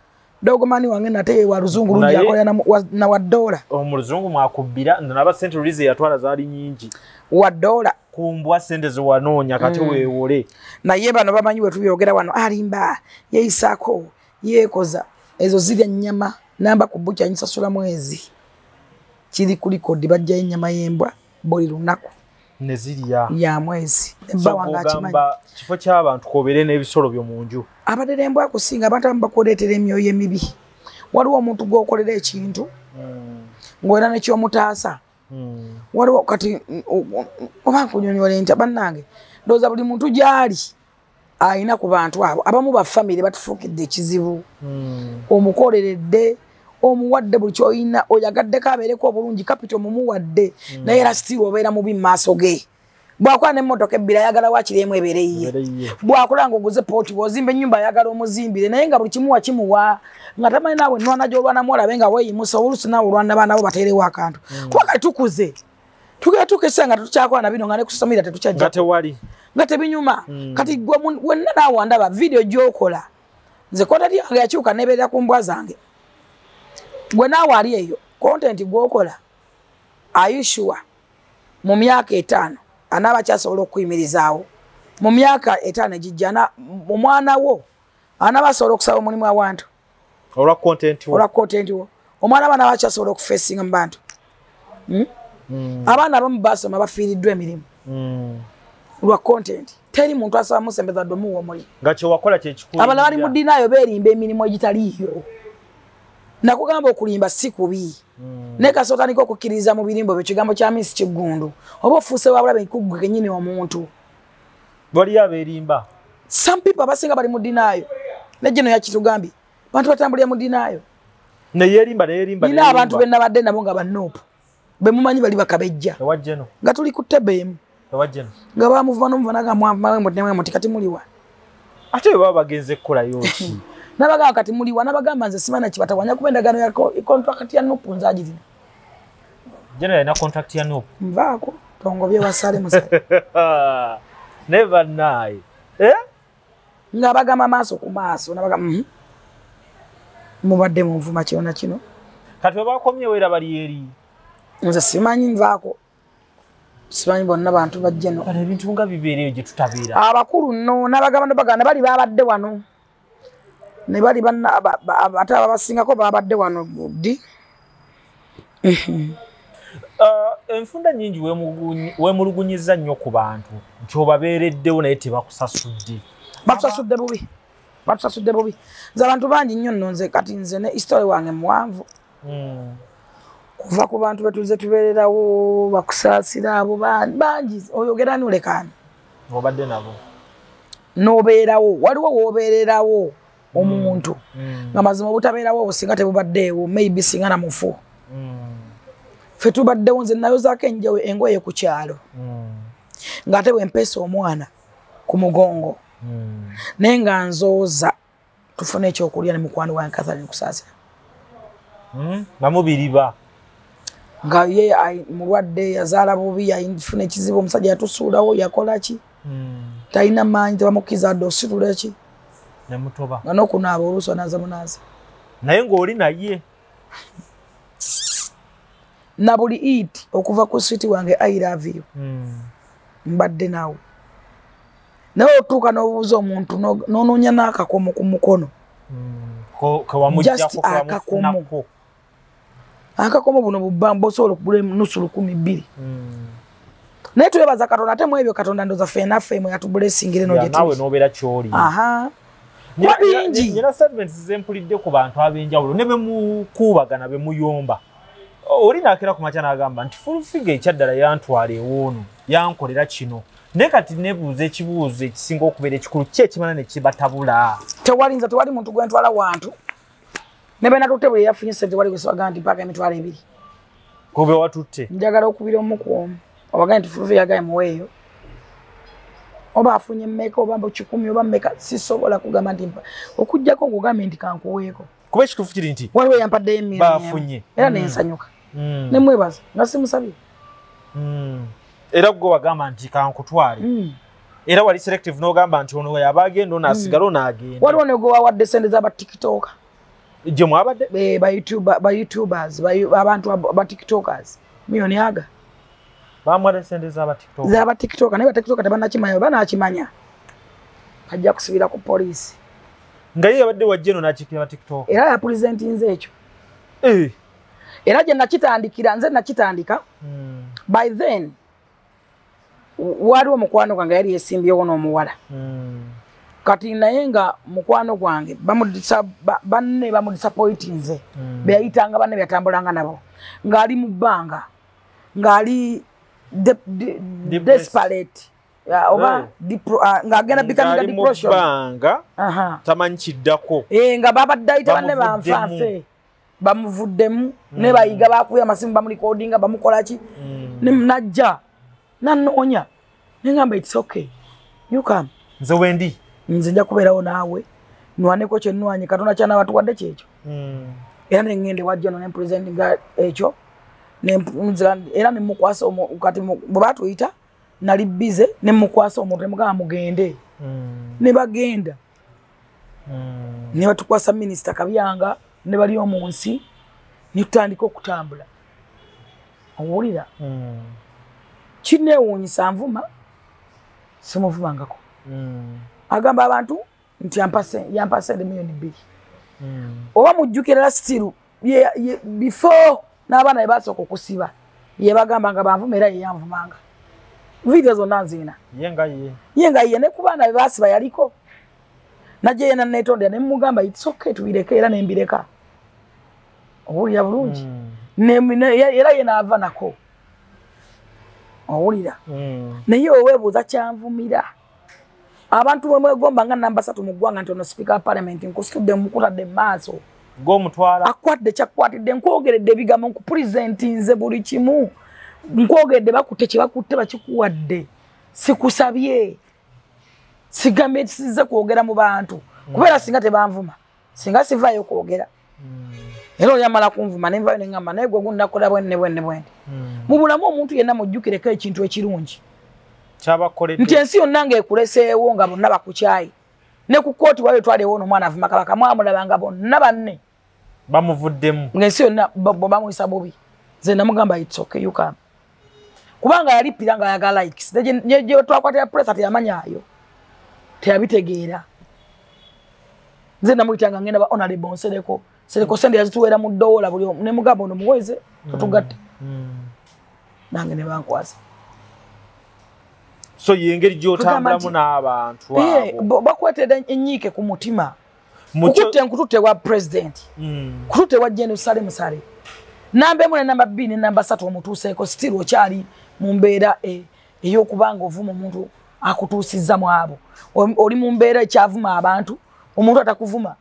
[SPEAKER 1] Dogomani wange nate ye wa luzungu lungi akolera na wa ddoola.
[SPEAKER 2] Mu luzungu mwakubbira naba ssente luli ze yatwala zaali nnyingi.
[SPEAKER 1] Wa ddoola.
[SPEAKER 2] Ku mbwa ssente ze wanoonya kati weewole.
[SPEAKER 1] Naye bano bamanyi we tubyogera wano alimba, yeeyisaako, yeekoza. Ezo zirya nnyama namba ku bukya nsasula mwezi. Kiri ku likodi bajjayo ennyama y'embwa buli lunaku.
[SPEAKER 2] Ne zirya.
[SPEAKER 1] Ya mwezi. Ebba wange akimanyi.
[SPEAKER 2] Kifo ky'abantu k'obeere n'ebisolo byo mu nju.
[SPEAKER 1] Abalera embwa akusinga abantu abamu bakuleetera emyoyo emibi. Waliwo omuntu gw'okolera ekintu ng'olina ne ky'omutaasa. Waliwo kati oba nkunyonnyola ntya bannange, ndowooza buli muntu gy'ali alina ku bantu abo. Abamu ba famire batufuukidde ekizibu. Omukoleredde, omuwadde buli ky'olina, oyagaddeko abeereko obulungi, kapito omumuwadde, naye era still obeera mubi mu maaso ge. Bw'akola n'emmotoka ebbiri ayagala waakiri emu ebeere yiye. Bw'akola ng'oguze pooti, bw'ozimba ennyumba ayagala omuzimbire, naye nga buli kimu wakimuwa, nga tamanyi naawe ennwana gy'olwanamu olabe nga weeyimusa, oluusi naawe olwana baana bo bateerewo akantu. Kuba kati tukuze. Tugenda tuuka ekiseera nga tetukyakola na bino, nga ne ku social media tetukyajja.
[SPEAKER 2] Nga tewali.
[SPEAKER 1] Nga tebinyuma. Kati gwe wenna naawe wandaba video gy'okola, nze content yange yakyuka nebeerera ku mbwa zange. Gwe naawe ali eyo content gw'okola, are you sure mu myaka 5 anaaba kyasobola okuyimirizaawo? Mu myaka 5 egijja omwana wo anaaba asobola okusaba omulimu awantu
[SPEAKER 2] olwa content wo?
[SPEAKER 1] Olwa content wo. Omwana we anaaba akyasobola okufacinga mu bantu? Abaana abamu basoma bafiiriddwa emirimu lwa content. Teri muntu asaba musembeza dde omuwa omulimu.
[SPEAKER 2] Nga kyewakola kyekikulu.
[SPEAKER 1] Abalala bali mu denial, beerimba emirimu egitaliiyo. Nakugamba okulimba si kubi. Naye kasita otandika okukkiririza mu birimbo byo, ekigambo kya Miss Kiggundu, oba ofuuse wabulabe kuggwe kennyini omuntu.
[SPEAKER 2] Waliyo abeerimba.
[SPEAKER 1] Some people abasinga bali mu denial. Ne gino yakitugambye, bantu batambulira mu denial.
[SPEAKER 2] Neyeerimba, neyeerimba.
[SPEAKER 1] Nina abantu be nabadde nabo nga banoopu, be mumanyi bali bakabejja.
[SPEAKER 2] Ewa Geno.
[SPEAKER 1] Nga tuli ku ttebe emu.
[SPEAKER 2] Ewa Geno.
[SPEAKER 1] Nga bamuva n'omuva naga muti kati muliwa.
[SPEAKER 2] Ate bwe baba bagenze kukolayo ki?
[SPEAKER 1] Nabagamba kati muliwa, nabagamba nze simanyi kibatawanya kuba endagaano ya contract ya NUP nze agirina.
[SPEAKER 2] Geno yalina contract ya NUP.
[SPEAKER 1] Nvaako, tongobye wasale musale.
[SPEAKER 2] Never naye. Eh?
[SPEAKER 1] Nga bagamba maaso ku maaso, nabagamba mubadde munvuma kyona kino.
[SPEAKER 2] Kati bwe bakomyewo era bali eri.
[SPEAKER 1] Nze simanyi, nvaako. Simanyi bonna bantu ba Geno.
[SPEAKER 2] Kale ebintu nga bibeereyo gye tutabeera.
[SPEAKER 1] Abakulu nno nabagamba nobagamba bali babadde wano. Ne bali banna ate ababasingako babadde wano ddi.
[SPEAKER 2] Enfunda nnyingi weemulugunyizza nnyo ku bantu nti obabeereddewo naye tebakusasudde.
[SPEAKER 1] Batusasudde bubi. Batusasudde bubi. Nze abantu bangi nnyo nno nze kati nze ne history wange muwanvu. Kuva ku bantu betuze tubeererawo bakusaasira abo bangi oyogera n'olekaana.
[SPEAKER 2] Obadde nabo.
[SPEAKER 1] N'obeerawo, waliwo w'obeererawo omuntu. Nga mazima obutabeerawo obusinga tebubaddeewo, maybe singa na mufu. Ffe tubaddewo, nze nayozaako engoye ku kyalo. Ng'ate bwe mpeesa omwana ku mugongo. Naye nga nzooza tufune ekyokulya ne mukwano wange Catherine Kusaasira.
[SPEAKER 2] Nga mubiriba.
[SPEAKER 1] Nga ye mulwadde, yazaala bubi, yafuna ekizibu, omusajja yatusuulawo, yakola ki? Talina maanyi, tebamukkiriza dde ositula ki?
[SPEAKER 2] Ne mutoba.
[SPEAKER 1] Nga n'okunaaba oluusi onaaza munaaza.
[SPEAKER 2] Naye ng'oli naye.
[SPEAKER 1] Na buli eat okuva ku sweet wange I love you. Mbadde naawe. Naye otuuka n'obuuza omuntu n'onoonya n'akakomo ku mukono. Just akakomo. Akakomo buno bubamba osobola okugula nusu 2,000. Naye twebaza Katonda ate mu ebyo Katonda ndoza ffenna ffe mwe yatublessingire
[SPEAKER 2] n'ogye. Naawe n'obeera ky'oli.
[SPEAKER 1] Aha. Kuba bingi.
[SPEAKER 2] Nina statements ze mpulidde ku bantu ab'enjawulo ne be mukuubagana be muyomba. Oli naakera ku makya n'agamba nti Full Figure ekyaddala yantwala ewoono, yankolera kino. Naye kati neebuuza ekibuuzo ekisinga okubeera ekikulu, ki ekimala ne kibatabula?
[SPEAKER 1] Tewali, nze tewali muntu gwe ntwala wantu. Ne be natutte bwe yafunye ssente wali gwe sibaga nti mpaka 20,000.
[SPEAKER 2] Kube watutte.
[SPEAKER 1] Njagala okubira omu ku omu. Obagambe nti Full Figure yagaye muweeyo. Oba afunye mmeka oba 100 oba mmeka, sisobola kugamba nti mpa. Okuggyako ng'ogambye nti kankuweeko.
[SPEAKER 2] Kuba ekituufu kiri nti
[SPEAKER 1] waliwo eyampaddeyo emirimu.
[SPEAKER 2] Bafunye.
[SPEAKER 1] Era ne nsanyuka. Ne mwebaza nga simusabye.
[SPEAKER 2] Era gwe wagamba nti kankutwale. Era wali selective n'ogamba nti ono yaba agenda ono asigala ono agenda.
[SPEAKER 1] Waliwo ne gwe wawadde ssente z'aba TikToker.
[SPEAKER 2] Gye mwabadde?
[SPEAKER 1] Ba YouTubers, abantu ba TikTokers. Milioni aga.
[SPEAKER 2] Bamuwadde ssente z'aba TikToker.
[SPEAKER 1] Z'aba TikToker, naye ba TikToker tebannakimanya, banaakimanya. Bajja kusibira ku poliisi.
[SPEAKER 2] Nga ye yabadde wa Geno n'akiikirira ba TikToker.
[SPEAKER 1] Era yapurezentinze ekyo. Era gye nakitandikira, nze nakitandika. By then waliwo mukwano gwange yali yesimbyewo n'omuwala. Kati naye nga mukwano gwange banne bamudisappointinze. Be yayitanga banne byatambulanga nabo. Ng'ali mu bbanga, ng'ali desperate. Oba ng'agenda becoming depression.
[SPEAKER 2] Bbanga, tamanyi kiddako.
[SPEAKER 1] Nga babadde ayita banne banfaafe. Bamuvuddemu, ne bayiga bakuya amasimu bamulikodinga bamukola ki. Ne najja nanoonya. Ne ngamba it's okay. You come.
[SPEAKER 2] Nze wendi.
[SPEAKER 1] Nze nja kubeerawo naawe. Nwaneko kye nnwanye Katonda ky'anaaba atuwadde kyekyo. Era ne ŋŋenda ewa Geno ne mpresentinga ekyo. Era nemukwasa kati bwe batuyita nali bize nemukwasa omuntu nemugamba mugende. Ne bagenda. Ne batukwasa minisita Kabyanga ne bali omu nsi ne tutandika okutambula. Owulira? Kineewuunyisa nvuma simuvumangako. Agamba abantu nti yampa sente 2,000,000. Oba mujjukira still before n'abaana be basooka okusiba ye bagamba nga banvuma era ye yanvumanga. Video zonna nzina.
[SPEAKER 2] Ye nga ye.
[SPEAKER 1] Ye nga ye ne ku baana be basiba yaliko. Najja yena neetondera ne mugamba it's okay tubireke era ne mbireka. Owulira bulungi. Era ye n'ava nako. Owulira. Naye oweebuuza kyanvumira. Abantu bwe mwegomba nga namba 3 mu ggwanga nti ono speaker wa parliament nkusitudde mukutadde mu maaso.
[SPEAKER 2] G'omutwala.
[SPEAKER 1] Akwadde kyakwatidde nkwogeredde ebigambo nkupurezentinze buli kimu. Nkwogeredde bakutte kye bakutte bakikuwadde. Sikusabye. Sigambye sizze kwogera mu bantu. Kubeera singa tebanvuma. Singa sivaayo kwogera. Era oli amala kunvuma ne nvaayo ne ŋŋamba naye gwe gunnakola bwenne bwenne bwenne. Mu bulamu omuntu yenna mujjukireko ekintu ekirungi.
[SPEAKER 2] Kyabakoledde.
[SPEAKER 1] Nti ensi yonna ng'ekuleseewo nga bonna bakukyayi. Ne ku kkooti wali twalewo ono omwana avuma kabaka mwamulabanga bonna banne.
[SPEAKER 2] Bamuvuddemu.
[SPEAKER 1] Ng'ensi yonna bamuyisa bubi. Nze namugamba it's okay you come. Kubanga yalippira ng'ayagala likes. Gye twakwatira press teyamanyaayo. Teyabitegeera. Nze namuyitanga ngenda ba honorable Nsereko. Nsereko sente yazituweera mu ddoola buli omu. Ne mugamba ono muweze tutugatte. Nange ne bankwasa.
[SPEAKER 2] So yengeri gy'otambulamu n'abantu abo.
[SPEAKER 1] Bakwetedde ennyiike ku mutima. Kukutte nkututte wa president. Kututte wa Gen Saleh Musale. Namba emu ne namba 2 ne namba 3 omutuuseeko still okyali mu mbeera ey'okubanga ovuma omuntu akutuusizza mu abo. Oli mu mbeera ekyavuma abantu, omuntu atakuvuma.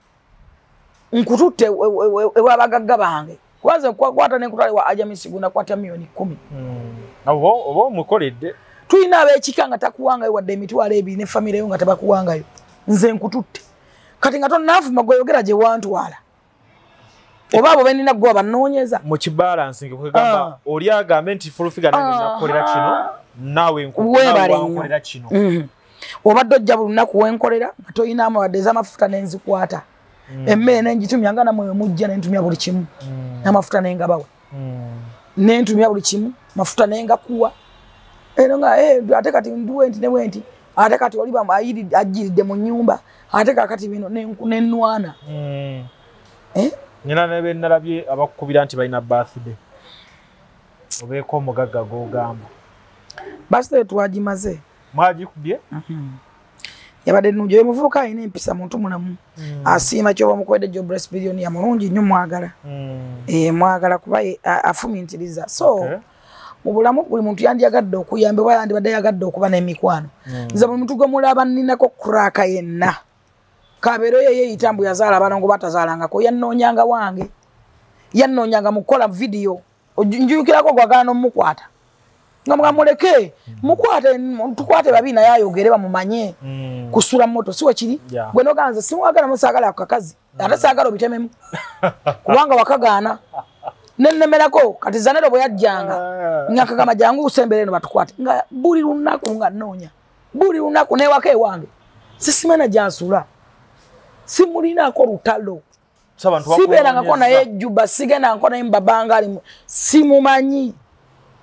[SPEAKER 1] Nkututte ew'abagagga bange. Kwanza nkwata ne nkutwala wa Ajamisi gunda kwata 10,000,000.
[SPEAKER 2] Oba omukoledde.
[SPEAKER 1] Tulina ab'ekika nga takuwangayo wadde 20,000 ne famire yo nga tebakuwangayo. Nze nkututte. Kati nga tonnanvuma gw'oyogera gye wantwala. Oba abo benina gwe banoonyeza.
[SPEAKER 2] Mu kibalansi kwegamba oli agambe nti full figure nange nakukolera kino naawe nkukolera kino.
[SPEAKER 1] Obadde ojja buli lunaku wenkolera nga toyina wadde ez'amafuta n'enzikwata. Emmere n'engitumya nga namwe mujja n'entumya buli kimu. N'amafuta n'engabawa. N'entumya buli kimu, mafuta n'engakuwa. Eno nga ate kati nduwe nti ne bwe nti ate kati oli ajjiridde mu nnyumba ate kakati bino n'ennwana.
[SPEAKER 2] Nina ne be nalabye abakukubira nti balina birthday. Obeeko omugagga gw'ogamba.
[SPEAKER 1] Birthday twagimaze.
[SPEAKER 2] Mwagikubye?
[SPEAKER 1] Yabadde nnungi. Oyo muvubuka alina empisa muntu mulamu. Asiima ky'oba omukoledde Jobless Billionaire mulungi nnyo mwagala. Mwagala kuba afumintiriza. So mu bulamu buli muntu yandiyagadde okuyambibwa yandibadde yagadde okuba n'emikwano. Nze buli muntu gwe mulaba nninako crack yenna. Kabeero ye yeeyita mbu yazaala abalongo batazaalangako yannoonyanga wange. Yannoonyanga mu kukola vidiyo. Njujukirako gwagaana omukwata. Nga mugamba muleke mukwate tukwate babi naye ayogere bamumanye. Kusula moto si wekiri. Gwe noganze simwagala musaagala ako kakazi. Ate saagala obitememu. Kubanga wakagaana. Nennemerako kati Zanero bwe yajjanga nga kagamba jangu usembere eno batukwate. Nga buli lunaku nga nnoonya. Buli lunaku newaka ewange. Sisimana gyansula. Simulinako lutalo. Sibeerangako naye Juba, sigendangako naye mbabanga ali simumanyi.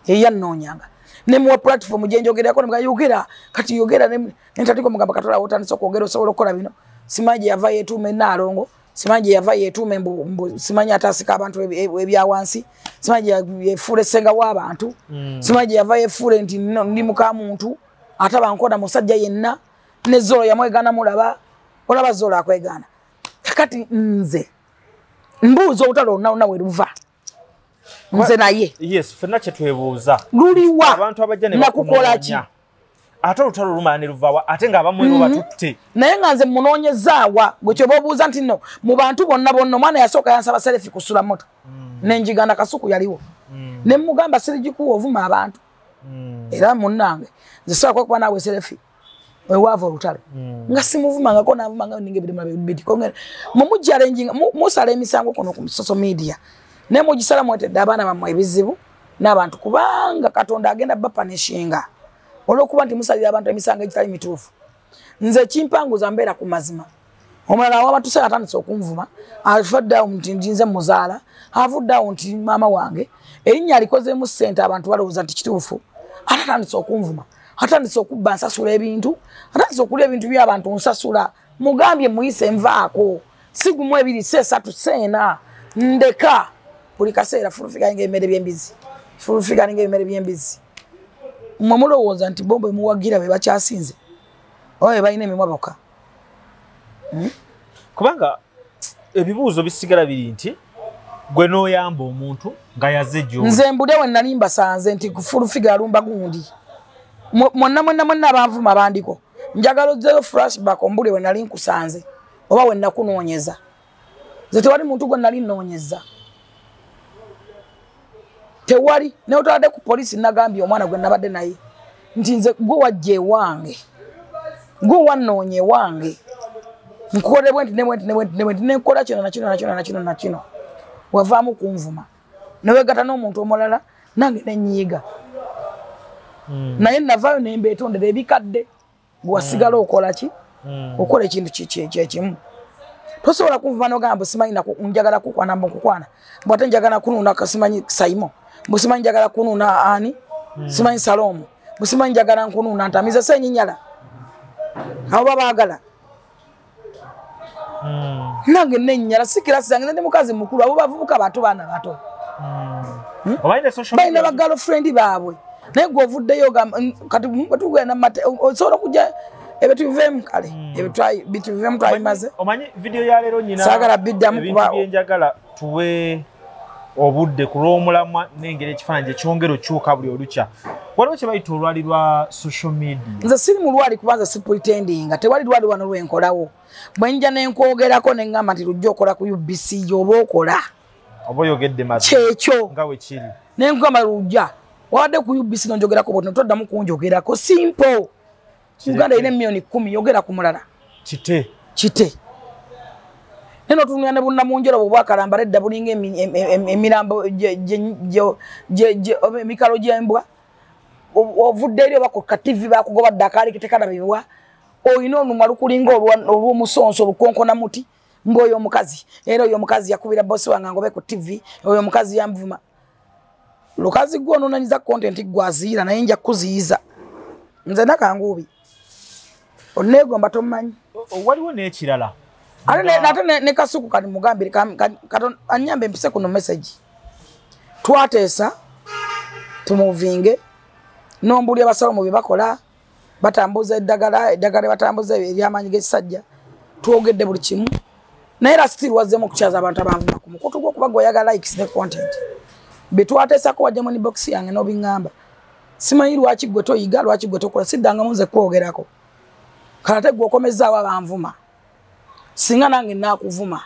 [SPEAKER 1] Yeyannoonyanga. Ne muwa platform gye njogererako ne mugamba yogera kati yogera ne ntatiko mugamba katola otandise okwogera osobola okukola bino. Simanyi gye yava yeetuuma Ennaalongo, simanyi gye yava yeetuuma mbu simanyi atasika abantu ebya wansi, simanyi gye yeefuula essenga w'abantu, simanyi gye yava yeefuula nti ndi muka muntu ataba nkoda musajja yenna ne Zolo yamwegaana mulaba olaba Zolo akwegaana. Kakati nze mbuuza olutalo lwonna lwonna we luva. Nze naye.
[SPEAKER 2] Yes, ffenna kye twebuuza.
[SPEAKER 1] Luliwa
[SPEAKER 2] abantu abajja ne
[SPEAKER 1] nakukola ki?
[SPEAKER 2] Ate olutalo lumala ne luvaawa ate ng'abamu ero batutte.
[SPEAKER 1] Naye nga nze munoonyezaawa gwe kyoba obuuza nti nno mu bantu bonna bonna omwana yasooka yansaba selfie kusula moto. Ne njiganda Kasuku yaliwo. Ne mmugamba sirigikuwa ovuma abantu. Era munnange nze sobola kwekuba naawe selfie. Wewaava olutalo. Nga simuvumangako naavumanga ninga ebirima bibiri. Mumujjalenjinga musala emisango kuno ku social media. Ne mugisala mwetedde abaana bammwe ebizibu. N'abantu kubanga Katonda agenda bapanishinga olw'okuba nti musalira abantu emisango egitali mituufu. Nze kimpanguza mbeera ku mazima. Omulala w'abatuuse atandise okunvuma, avuddeawo nti nze muzaala, avuddeawo nti maama wange, erinnya alikozeemu ssente abantu balowooza nti kituufu, ate atandise okunvuma, atandise okubba nsasula ebintu, atandise okulya ebintu by'abantu nsasula. Mugambye muyise nvaako, si gumu ebiri, si esatu, si ena, ndeka. Buli kaseera Full Figure alinga ebimere by'embizzi, Full Figure alinga ebimere by'embizzi. Mmwe mulowooza nti bombo emuwagira be bakyasinze oba be balina emimwa bokka?
[SPEAKER 2] Kubanga ebibuuzo bisigala biri nti gwe n'oyamba omuntu nga yazze gy'oli.
[SPEAKER 1] Nze mbudde we nali mbasanze nti Full Figure alumba gundi. Mwonna mwenna mwenna abanvuma bandiko. Njagala ozzeeyo flashback ombule we nali nkusanze oba we nakunoonyeza. Nze tewali muntu gwe nali nnoonyeza. Tewali, naye otwadde ku poliisi nagambye omwana gwe nabadde naye nti nze gwe wajja ewange, gwe wannoonya ewange, nkukole bwe nti ne bwe nti ne bwe nti ne bwe nti, ne nkola kino na kino na kino na kino na kino. Wavaamu kunvuma. Ne weegatta n'omuntu omulala nange ne nnyiiga. Naye navaayo ne mbeetondera ebikadde. Gwe wasigala okola ki? Okola ekintu kyekimu. Tosobola kunvuma n'ogamba simanyi njagala kukwana mbu nkukwana. Mbu ate njagala kunuuna simanyi Saimo. Mbu simanyi njagala kunuuna ani? Simanyi Salomo. Mbu simanyi njagala nkunuuna ntamiza Ssenyinyala. Abo babaagala. Nange nennyala si kirasi zange, ndi mukazi mukulu, abo bavubuka bato baana bato. Balina ba girlfriend baabwe. Naye gwe ovuddeyo kati bwe tugenda osobola okujja ebyo tubiveemu kale, ebyo bitubiveemu twabimaze.
[SPEAKER 2] Omanyi video ya leero nnyina
[SPEAKER 1] saagala biddamu
[SPEAKER 2] kuba ebintu bye njagala tuwe obudde ku lw'omulamwa n'engeri ekifaananyi kyongera okyuka buli olukya. Waliwo kye bayita olwali lwa social media.
[SPEAKER 1] Nze siri mulwali kubanza si pretendinga, tewali lwali wano lwenkolawo. Bwe nja ne nkwogerako ne ŋŋamba nti lujja okola ku UBC oba okola.
[SPEAKER 2] Oba oyogedde mazima.
[SPEAKER 1] Kyekyo.
[SPEAKER 2] Nga bwe kiri.
[SPEAKER 1] Ne nkugamba lujja. Wabadde ku UBC n'onjogerako bw'otyo toddamu kunjogerako. Simple. Uganda erina emiliyoni 10 yogera ku mulala.
[SPEAKER 2] Kite.
[SPEAKER 1] Kite. Neno tunulira ne bunnamunjero bwe bwakalambala edda bulinga emirambo emikalo gy'embwa. Ovudde eri oba ku ka TV bakugoba dda akaali tekalabibwa. Olina olumwa lukulinga olw'omusonso olukonkona muti. Mbu oyo omukazi, era oyo omukazi yakubira bosi wange ngobe ku TV, oyo omukazi yanvuma. Lukazi gwe onoonanyiza content gwe aziira naye nja kuziyiza. Nze nakanguubi. Onneegomba tommanyi.
[SPEAKER 2] Waliwo n'ekirala.
[SPEAKER 1] Ate ne Kasuku kati mugambire annyambe mpise kuno message. Twateesa tumuvinge n'ombulya abasawo mu bye bakola, batambuza eddagala, eddagala batambuza ery'amaanyi g'ekisajja. Twogedde buli kimu. Naye era still wazzeemu okukyaza abantu abanvuma ku mukutu gwo kuba gw'oyagala likes ne content. Bye twateesako wajjamu ne box yange n'obiŋŋamba. Simanyi lwaki gwe toyiga, lwaki gwe tokola, siddangamu nze kwogerako. Kale ate gwe okomezzaawo abanvuma. Singa nange naakuvuma.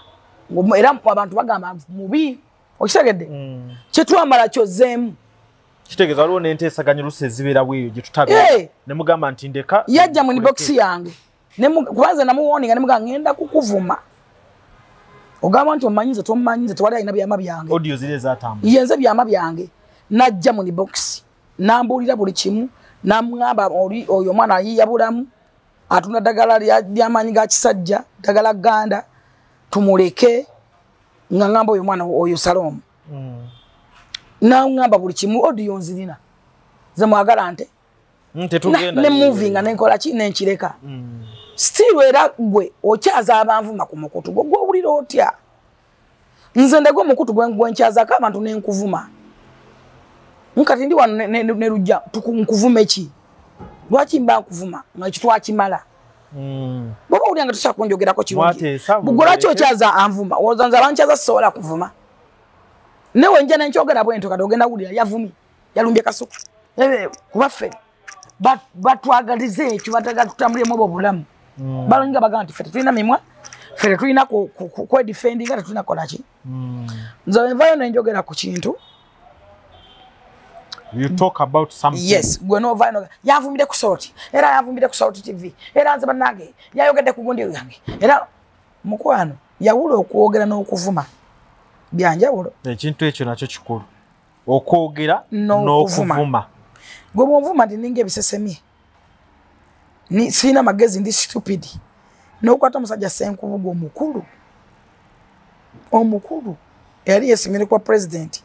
[SPEAKER 1] Era abantu bagamba mubi. Okitegedde? Kye twamala kyozzeemu.
[SPEAKER 2] Kitegeeza waliwo n'enteesaganya oluusi ezibeera bweyo gye tutabeera. Ne mugamba nti ndeka.
[SPEAKER 1] Yajja mu inbox yange. Kubanza namuwoninga ne mugamba ngenda kukuvuma. Ogamba nti omanyi nze tomanyi nze tewali alina byama byange.
[SPEAKER 2] Audio ziri ezatambula.
[SPEAKER 1] Ye nze byama byange. Najja mu inbox. Nambuulira buli kimu. Namugamba oyo omwana ayiiya bulamu. Atunda ddagala ly'amaanyi ga kisajja, ddagala gganda, tumuleke. Nga ngamba oyo mwana oyo Salomo. Nangamba buli kimu audio nzirina. Nze mwagala nte.
[SPEAKER 2] Tetugenda.
[SPEAKER 1] Ne movinga ne nkola ki ne nkireka. Still era gwe okyaza abanvuma ku mukutu gwo gw'owulira otya? Nze ndagwe omukutu gwe nkyazaako abantu ne nkuvuma. Nkati ndi wano ne lujja nkuvume ki? Lwaki mba nkuvuma nga ekyo twakimala? Bw'oba owulira nga tosobola kunjogerako kirungi. Bugwe lwaki okyaza anvuma? Olowooza nze abankyaza sisobola kuvuma? Newe nja ne nkyogera bwe ntyo kati ogenda wulira yavumye, yalumbye Kasuku. Kuba ffe batwagaliza ekyo, batagala tutambuliremu obwo obulamu. Balinga bagamba nti ffe tetulina mimwa, ffe tetulina kwedefendinga, tetulina kukola ki. Nze bwe nvaayo ne njogera ku kintu.
[SPEAKER 2] You talk about something.
[SPEAKER 1] Yes, gwe n'ovaayo n'ogamba yanvumidde ku Salt, era yanvumidde ku Salt TV, era nze bannange yayogedde ku gundi yange. Era mukwano yawula okwogera n'okuvuma byanjawulo.
[SPEAKER 2] Ekintu ekyo nakyo kikulu. Okwogera n'okuvuma.
[SPEAKER 1] Gwe bw'onvuma nti ninga ebisesemye, sirina magezi, ndi stupid, n'okwata omusajja Ssenkubuge omukulu omukulu eyali yesimire kwa president,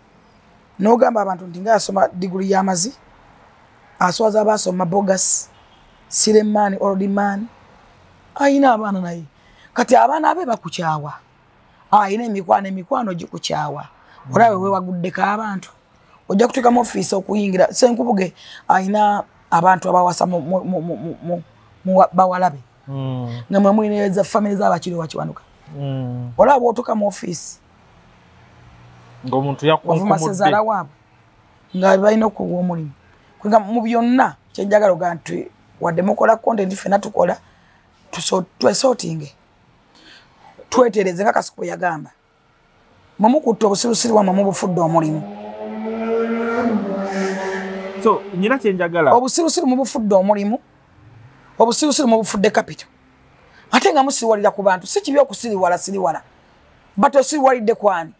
[SPEAKER 1] n'ogamba abantu nti nga yasoma diguli y'amazi, aswaza abasoma bogus, Sireman, old man, ayina abaana naye. Kati abaana abe bakukyawa, ayina emikwano, emikwano gikukyawa, olabe wewaguddeko abantu, ojja kutuuka mu ofiisi okuyingira. Ssenkubuge ayina abantu abawasa mu bawalabe, nga mwe mulina family z'abakiri wakiwanuka. Olaba bw'otuuka mu ofiisi
[SPEAKER 2] ng'omuntu yakunkumudde
[SPEAKER 1] sezaala waabwe nga balina okuwa omulimu. Kwega mu byonna kyenjagala oga nti wadde mukola content, ffenna tukola, twesortinge, twetereze nga Kasuku bwe yagamba. Mwe mukutta obusirusiru bwammwe mubufudde omulimu.
[SPEAKER 2] So nyina kyenjagala,
[SPEAKER 1] obusirusiru mubufudde omulimu, obusirusiru mubufudde capital, ate nga musiriwalira ku bantu. Si kibi okusiriwala siriwala, but osiriwalidde kwani?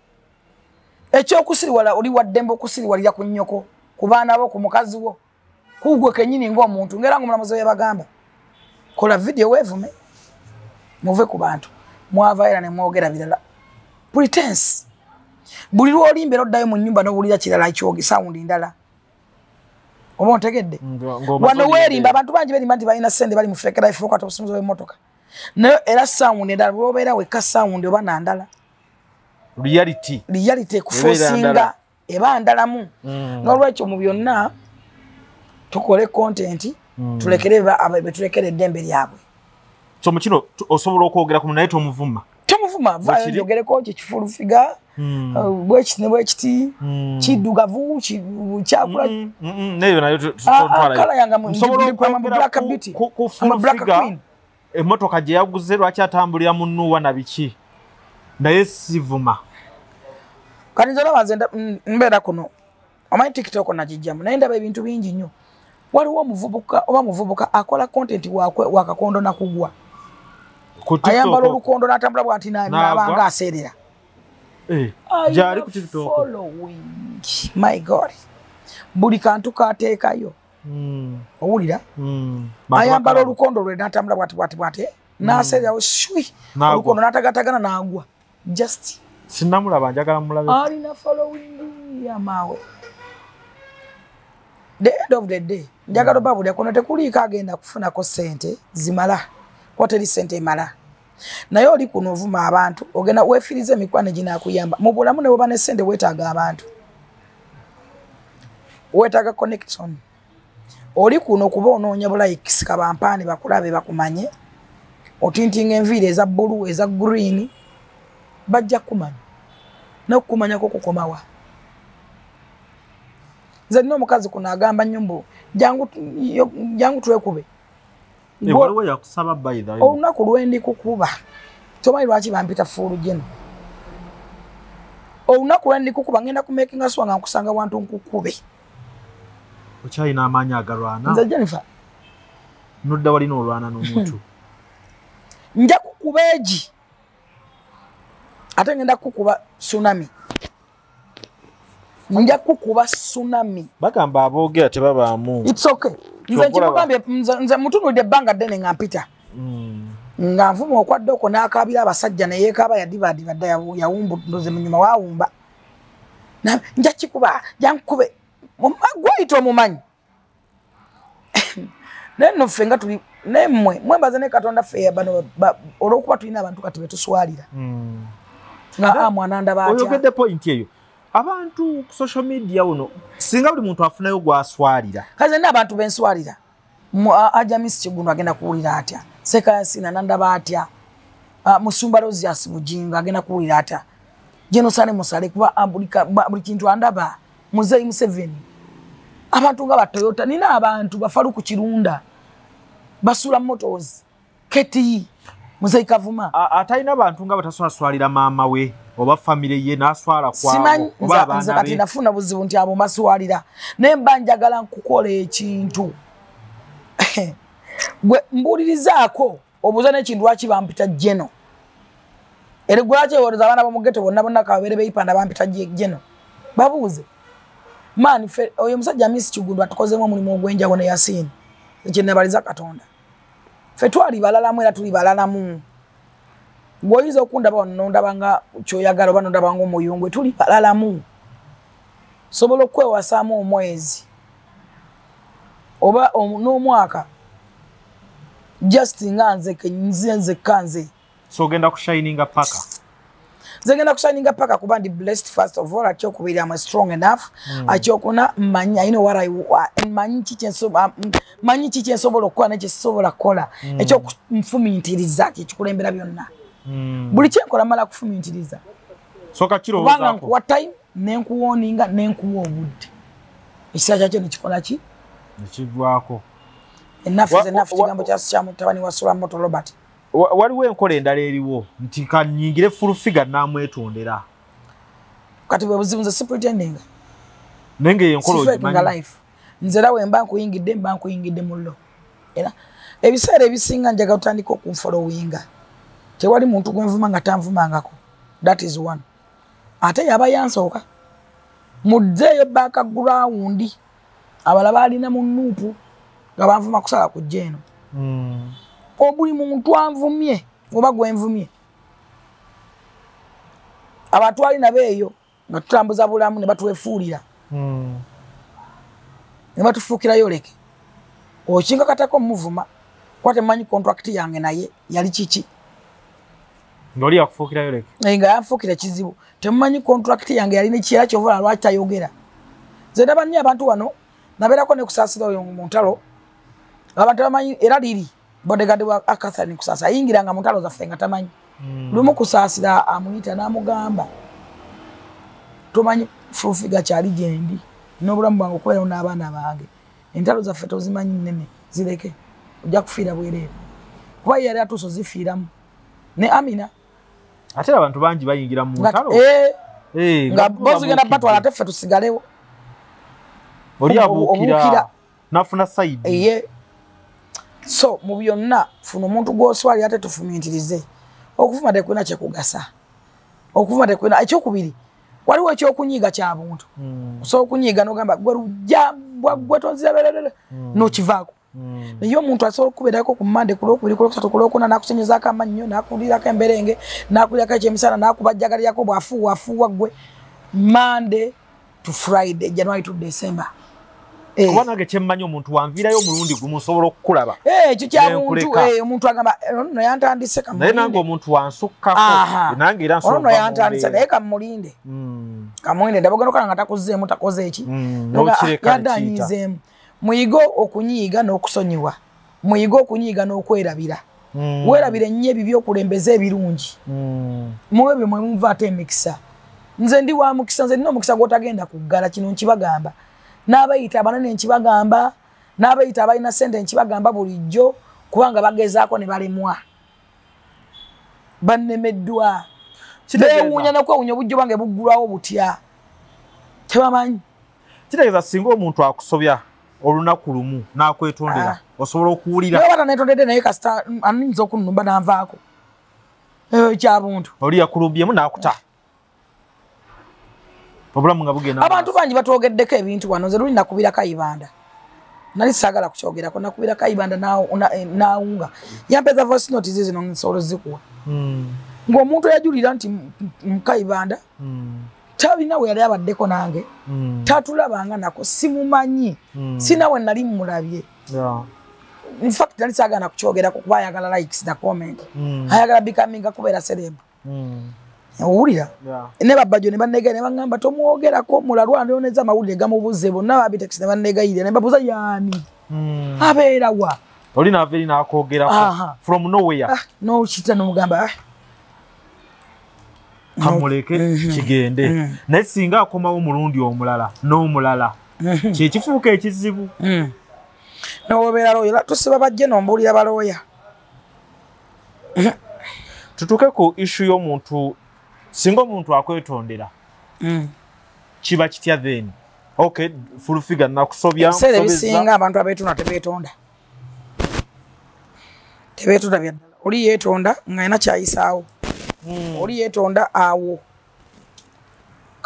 [SPEAKER 1] Ekyokusiriwala oli waddembe okusiriwalira ku nnyoko, ku baana bo, ku mukazi wo, kugwe kennyini ng'omuntu. Ngera ng'omulamuzi we yabagamba, kola video weevume, muve ku bantu. Mwava era ne mwogera birala, pretense. Buli lw'olimba era oddayo mu nnyumba n'owulira kirala ekyogi, sound ndala. Oba ontegedde? Wano weerimba, abantu bangi beerimba nti balina ssente, bali mu fake life, okwata obusunguzi bw'emmotoka, naye era sound endala bw'obeera wekka, sound oba nandala,
[SPEAKER 2] reality
[SPEAKER 1] reality ekuforcinga eba ndalamu. N'olwekyo mu byonna tukole content, tulekere betulekere eddembe lyabwe.
[SPEAKER 2] So mu kino osobola okwogera ku naye tomuvuma?
[SPEAKER 1] Tomuvuma, vaayo njogereko ki Full Figure bwekiti ne bwekiti, kiddugavu kyakula
[SPEAKER 2] neyo nayo
[SPEAKER 1] colour yange black beauty,
[SPEAKER 2] ku Full Figure emmotoka gye yaguze lwaki atambulira mu nnuwa na biki, naye sivuma.
[SPEAKER 1] Kati nze olaba nze mbeera kuno, omanyi TikTok nagijjamu, naye ndaba ebintu bingi nnyo. Waliwo omuvubuka oba muvubuka akola content wakakondo nakugwa, ayambala olukondo n'atambula bw'ati n'abanga aseerera.
[SPEAKER 2] Gyali ku TikTok.
[SPEAKER 1] Following, my God, buli kantu kateekayo. Owulira, ayambala olukondo lwe n'atambula bw'ati bw'ati bw'ati n'aseererawo shwi, olukondo n'atagatagana n'agwa. Just
[SPEAKER 2] sinnamulaba, njagala mulabe.
[SPEAKER 1] Alina following yamaawe. The end of the day, njagala obabulira kuno tekuliiko agenda kufunako ssente zimala, kuba teri ssente emala. Naye oli kuno ovuma abantu, ogenda weefiiriza emikwano eginaakuyamba mu bulamu. Ne bw'oba ne ssente weetaaga abantu, weetaaga connection. Oli kuno kuba onoonya bulikes, kabampaane bakulabe bakumanye, otintinga enviiri eza bbulu eza green, bajja kumanya. N'okukumanyako kukomawa. Nze nina omukazi kuno agamba nnyo mbu jangu twekube.
[SPEAKER 2] Waliwo yakusaba by the way.
[SPEAKER 1] Olunaku lwe ndikukuba, tomanyi lwaki bampita Full Geno. Olunaku lwe ndikukuba ngenda kumakinga sure nga nkusanga wantu nkukube.
[SPEAKER 2] Okyalina amaanyi agalwana?
[SPEAKER 1] Nze Jennifer,
[SPEAKER 2] nodda walina olwana n'omuntu.
[SPEAKER 1] Nja kukuba egi, ate ngenda kukuba tsunami. Nja kukuba tsunami.
[SPEAKER 2] Bagamba aboogera tebabaamu.
[SPEAKER 1] It's okay. Nze nkimugambye, nze mutunuulidde ebbanga ddene nga mpita, nga nvuma okwadde okwo n'akaabira abasajja, ne yeekaaba yadibaadiba dda, yawumbu ndoze mu nyuma waawumba. Nja kikuba, jankube gweyita omumanyi. Naye nno ffe nga tuli naye mmwe mwembaze ne Katonda, ffe bano olw'okuba tulina abantu kati betuswalira nga mwana ndaba atya.
[SPEAKER 2] Oyogedde point eyo. Abantu ku social media uno, singa buli muntu afunayo gwaswalira.
[SPEAKER 1] Kaze nina abantu benswalira. Ajamisi Kiguno agenda kuwulira atya? Sekayasina nandaba atya? Musumba Rosius Bujingo agenda kuwulira atya? Jenosane Musale kuba buli kintu andaba. Muzeeyi Museveni, abantu nga ba Toyota, nina abantu bafaluku Kirunda, Basula Motors, KTE, Muzeeyi Kavuma.
[SPEAKER 2] Atalina bantu nga bataswalira maama we oba family ye n'aswala
[SPEAKER 1] kwabo oba abaana be. Kati nafuna buzibu nti abo mbaswalira, naye mba njagala nkukola ekintu. Gwe mbuulirizaako obuuza n'ekintu lwaki bampita Geno. Era gwe lwaki olowooza abaana b'omu ghetto bonna bonna kababeere beeyipanda bampita Geno? Babuuze. Man oyo musajja Miss Kiggundu atukozemu omulimu ogw'enjawulo ne Yasin. Ekyo nabaliza Katonda. Ffe twali balalamu era tuli balalamu. Bw'oyinza okundaba wano n'ondaba nga ky'oyagala oba n'ondaba ng'omuyungwe, tuli balalamu. Sobola okwewasaamu omwezi oba n'omwaka just nga nze nzekka nze.
[SPEAKER 2] So ogenda kushininga paka?
[SPEAKER 1] Nze ngenda kushininga paka kuba ndi blessed first of all, ekyokubiri am strong enough, ekyokuna mmanyi I know what I mmanyi kiki kyensobola okukola ne kyesobola kukola. Ekyokunfumintiriza kyekikulembera byonna. Buli kyenkola mmala kufumintiriza.
[SPEAKER 2] So kakirowoozaako.
[SPEAKER 1] Kubanga nkuwa time nenkuwoninga nenkuwa obudde. Ekiseera kyakyo nekikola ki?
[SPEAKER 2] Nekigwako.
[SPEAKER 1] Enough is enough, kigambo kya mutabani wa Sula Moto Robert.
[SPEAKER 2] Waliwo enkola endala eriwo nti kanyingire full figure namwetondera.
[SPEAKER 1] Kati bwe buzibu nze si pretending.
[SPEAKER 2] Naye nga enkola ogimanyi.
[SPEAKER 1] Nze era we mba nkuyingidde mullo. Era ebiseera ebisinga njagala otandika okunfollowinga. Tewali muntu gwenvuma nga tanvumangako. That is one. Ate yaba yansooka. Muddeeyo background. Abalala balina mu nuupu nga banvuma kusala kujja eno. Obuli muntu anvumye oba gwenvumye. Abatwali nabo eyo nga tutambuza bulamu ne batwefuulira. Ne batufuukirayo leke. Okinga katako muvuma kuba temanyi contract yange naye yali kiki.
[SPEAKER 2] Ng'oli yakufuukirayo leke?
[SPEAKER 1] Nga yanfuukira kizibu. Temumanyi contract yange yali neki era ky'ova lwaki tayogera. Nze ndaba nnyo abantu wano nabeerako ne Kusaasira oyo mu ntalo. Abantu bamanyi era liri bodyguard wa Catherine Kusaasira ayingiranga mu ntalo zaffe nga tamanyi. Lumu Kusaasira amuyita n'amugamba tomanyi full figure kyali gyendi n'obulamu bwange okubeerawo n'abaana bange. Entalo zaffe tozimanyi nnene zireke ojja kufiira bwereere. Kuba ye yali atuuse ozifiiramu. Ne Amina.
[SPEAKER 2] Ate abantu bangi bayingira mu ntalo.
[SPEAKER 1] Nga bo zigenda batwala ate ffe tusigalewo.
[SPEAKER 2] Oli abuukira n'afuna side.
[SPEAKER 1] Eye. So mu byonna funa omuntu gw'oswali ate tufumintirize. Okuvuma tekulina kyekugasa. Okuvuma tekulina. Ekyokubiri waliwo ekyokunyiiga kya buntu. Osobola okunyiiga n'ogamba gwe lujja gwe tonzira n'okivaako. Naye omuntu asobola okubeerako ku Mmande, ku Lwokubiri, ku Lwokusatu, ku Lwokuna n'akusenyezaako amannyo, n'akuliirako emberenge, n'akuliirako ekyemisana, n'akubajjagalirako bw'afuuwa afuuwa gwe. Monday to Friday, January to December.
[SPEAKER 2] Kuba nange kyemmanyi omuntu wanviirayo omulundi gumu nsobola okukulaba.
[SPEAKER 1] Ekyo kya muntu, omuntu agamba ono yantandise kamulinde.
[SPEAKER 2] Naye nange omuntu wansukkako. Nange era nsobola
[SPEAKER 1] ono yantandise naye kamulinde. Kamulinde ndaba ogenda okulaba nga takuzzeemu takoze eki.
[SPEAKER 2] N'okireka
[SPEAKER 1] yanyiizeemu. Muyige okunyiiga n'okusonyiwa. Muyige okunyiiga n'okwerabira. Weerabire nnyo ebibi okulembeza ebirungi. Muwe bye mwe muva ate emikisa. Nze ndi wa mukisa, nze nina omukisa gw'otagenda kuggala, kino nkibagamba. N'abayita abanene nkibagamba, n'abayita abalina ssente nkibagamba bulijjo kubanga bagezaako ne balemwa. Bannemeddwa. Beewuunya n'okwewuunya obujjo bwange buggulwawo butya. Tebamanyi.
[SPEAKER 2] Kitegeeza singa omuntu akusobya olunaku lumu n'akwetondera osobola okuwulira.
[SPEAKER 1] Naye oba taneetondedde naye kasita ayinza okunnumba n'anvaako. Ekya buntu.
[SPEAKER 2] Oli yakulumbyemu n'akuta. Obulamu nga bugenda.
[SPEAKER 1] Abantu bangi batwogeddeko ebintu wano nze luli nakubira Kayibanda. Nali saagala kukyogerako nakubira Kayibanda n'awunga. Yampeeza voice note zino nsobola ozikuwa. Ng'omuntu eyajulira nti Kayibanda talina we yali abaddeko nange, tatulabanga nako, simumanyi, sina we nali mmulabye. In fact nali saagala kukyogerako kuba ayagala likes na comment. Ayagala becoming kubeera celeb. Owulira? Ne babajjo ne banneegayirira ne baŋŋamba tomwogerako mulalwa noneza amawulire gamubuze bonna babitex ne banneegayirira ne babuuza yaani abeera wa?
[SPEAKER 2] Oli n'ava eri n'akwogerako from nowhere.
[SPEAKER 1] N'okita n'omugamba
[SPEAKER 2] kamuleke kigende. Naye singa akomawo omulundi omulala n'omulala kye kifuuka ekizibu.
[SPEAKER 1] N'obeera looya tusiba bajje n'ombuulira balooya.
[SPEAKER 2] Tutuuke ku issue y'omuntu. Singa omuntu akwetondera kiba kitya then? Okay, full figure nakusobya.
[SPEAKER 1] Ebiseera ebisinga abantu abeetonda tebeetonda. Tebeetonda bya ddala. Oli yeetonda ng'alina ky'ayisaawo. Oli yeetonda awo.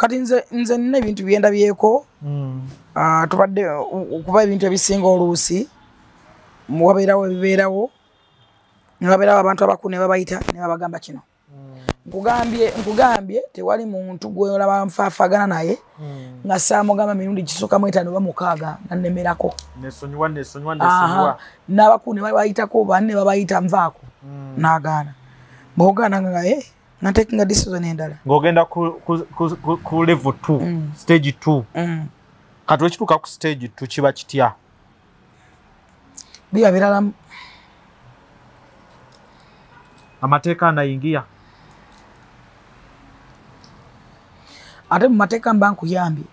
[SPEAKER 1] Kati nze nina ebintu byendabyeko. Tubadde okuba ebintu ebisinga oluusi wabeerawo ebibeerawo ne wabeerawo abantu abakulu ne babayita ne babagamba kino. Nkugambye tewali muntu gw'olaba nfaafaagana naye nga saamugamba mirundi gisooka mu 5 oba 6 nannemerako.
[SPEAKER 2] Nesonyiwa.
[SPEAKER 1] N'abakulu ne babayitako banne babayita nvaako n'agaana. Bw'ogaana nga natekinga decision endala.
[SPEAKER 2] Ng'ogenda ku level 2, stage 2. Kati wekituuka ku stage 2 kiba kitya?
[SPEAKER 1] Biba birala.
[SPEAKER 2] Amateeka anayingia.
[SPEAKER 1] Ate mu mateeka mba nkuyambye.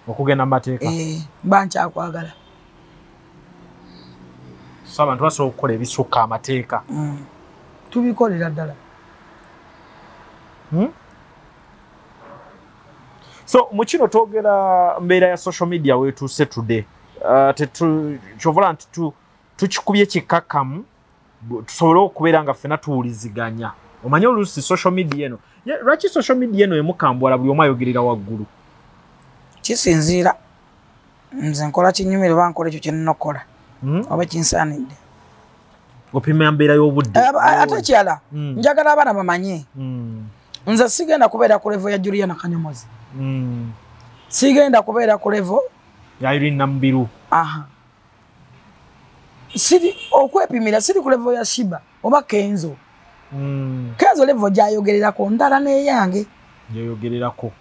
[SPEAKER 2] Okugenda mu mateeka?
[SPEAKER 1] Mba nkyakwagala.
[SPEAKER 2] So abantu basobola okukola ebisukka amateeka.
[SPEAKER 1] Tubikolera ddala.
[SPEAKER 2] So mu kino twogera mbeera ya social media wetuuse today. Kyovola nti tukikubye kikakkamu tusobole okubeera nga ffenna tuwuliziganya. Omanye oluusi social media eno, lwaki social media eno emukambwala buli omu ayogerera waggulu?
[SPEAKER 1] Kisinziira nze nkola kinyumira oba nkola ekyo kye nnina okukola oba kinsaanidde.
[SPEAKER 2] Opima mbeera y'obudde.
[SPEAKER 1] Ate ekirala njagala abaana bamanye. Nze sigenda kubeera ku level ya Juliana Kanyomozi. Sigenda kubeera ku level
[SPEAKER 2] ya Irene Namubiru.
[SPEAKER 1] Siri okwepimira siri ku level ya Shiba oba Kenzo. Kenzo level gy'ayogererako ndala n'eyange.
[SPEAKER 2] Gyoyogererako.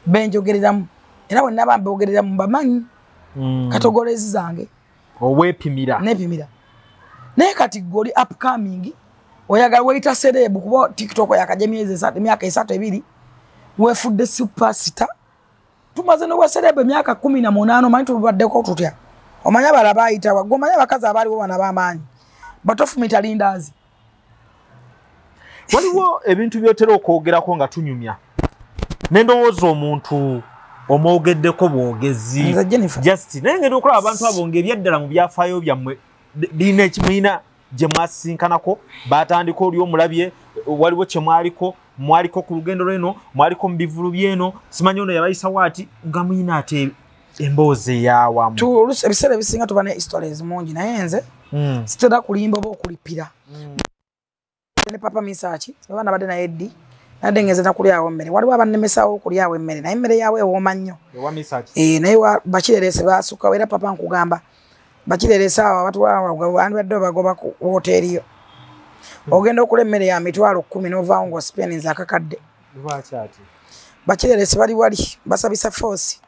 [SPEAKER 1] Benjogereramu. Era bwe naba mbogereramu mbamanyi. Katogolezi zange.
[SPEAKER 2] Oweepimira.
[SPEAKER 1] Neepimira. Naye kati gwe oli upcoming oyagala weyita celeb kuba TikTok yakajja emyezi 3 emyaka 3 2 weefudde superstar. Tumaze n'obwa celeb emyaka 18 omanyi tubaddeko tutya. Omanyi abalala bayitawa gwe omanyi abakazi abaaliwo bano ab'amaanyi. Batofumita lindaazi.
[SPEAKER 2] Waliwo ebintu by'otera okwogerako nga tunyumya. Nendowooza omuntu omwogeddeko bwogezi. Just naye ngenda okulaba abantu abo ng'ebyaddala mu byafaayo byammwe birina ekimulina gye mwasisinkanako, batandika oli omulabye, waliwo kye mwaliko, mwaliko ku lugendo lweno, mwaliko mu bivvulu by'eno, simanyi ono yabayisa waati nga muyina ate emboozi ey'awamu.
[SPEAKER 1] Ebiseera ebisinga tuba ne stories mungi naye nze sitera kulimba oba okulipira. Ne Papa Misaki oba nabadde naye ddi nadde ngeze nakulyawo emmere, waliwo abannemesawo okulyawo emmere naye emmere yaabwe ewooma nnyo. Naye bakirerese baasukkawo era Papa nkugamba bakirerese abo abatwala bagoba ku woteeri yo. Ogenda okula emmere ya 10,000 n'ovaawo ng'osipeninze akakadde. Bakirerese bali wali basabisa force.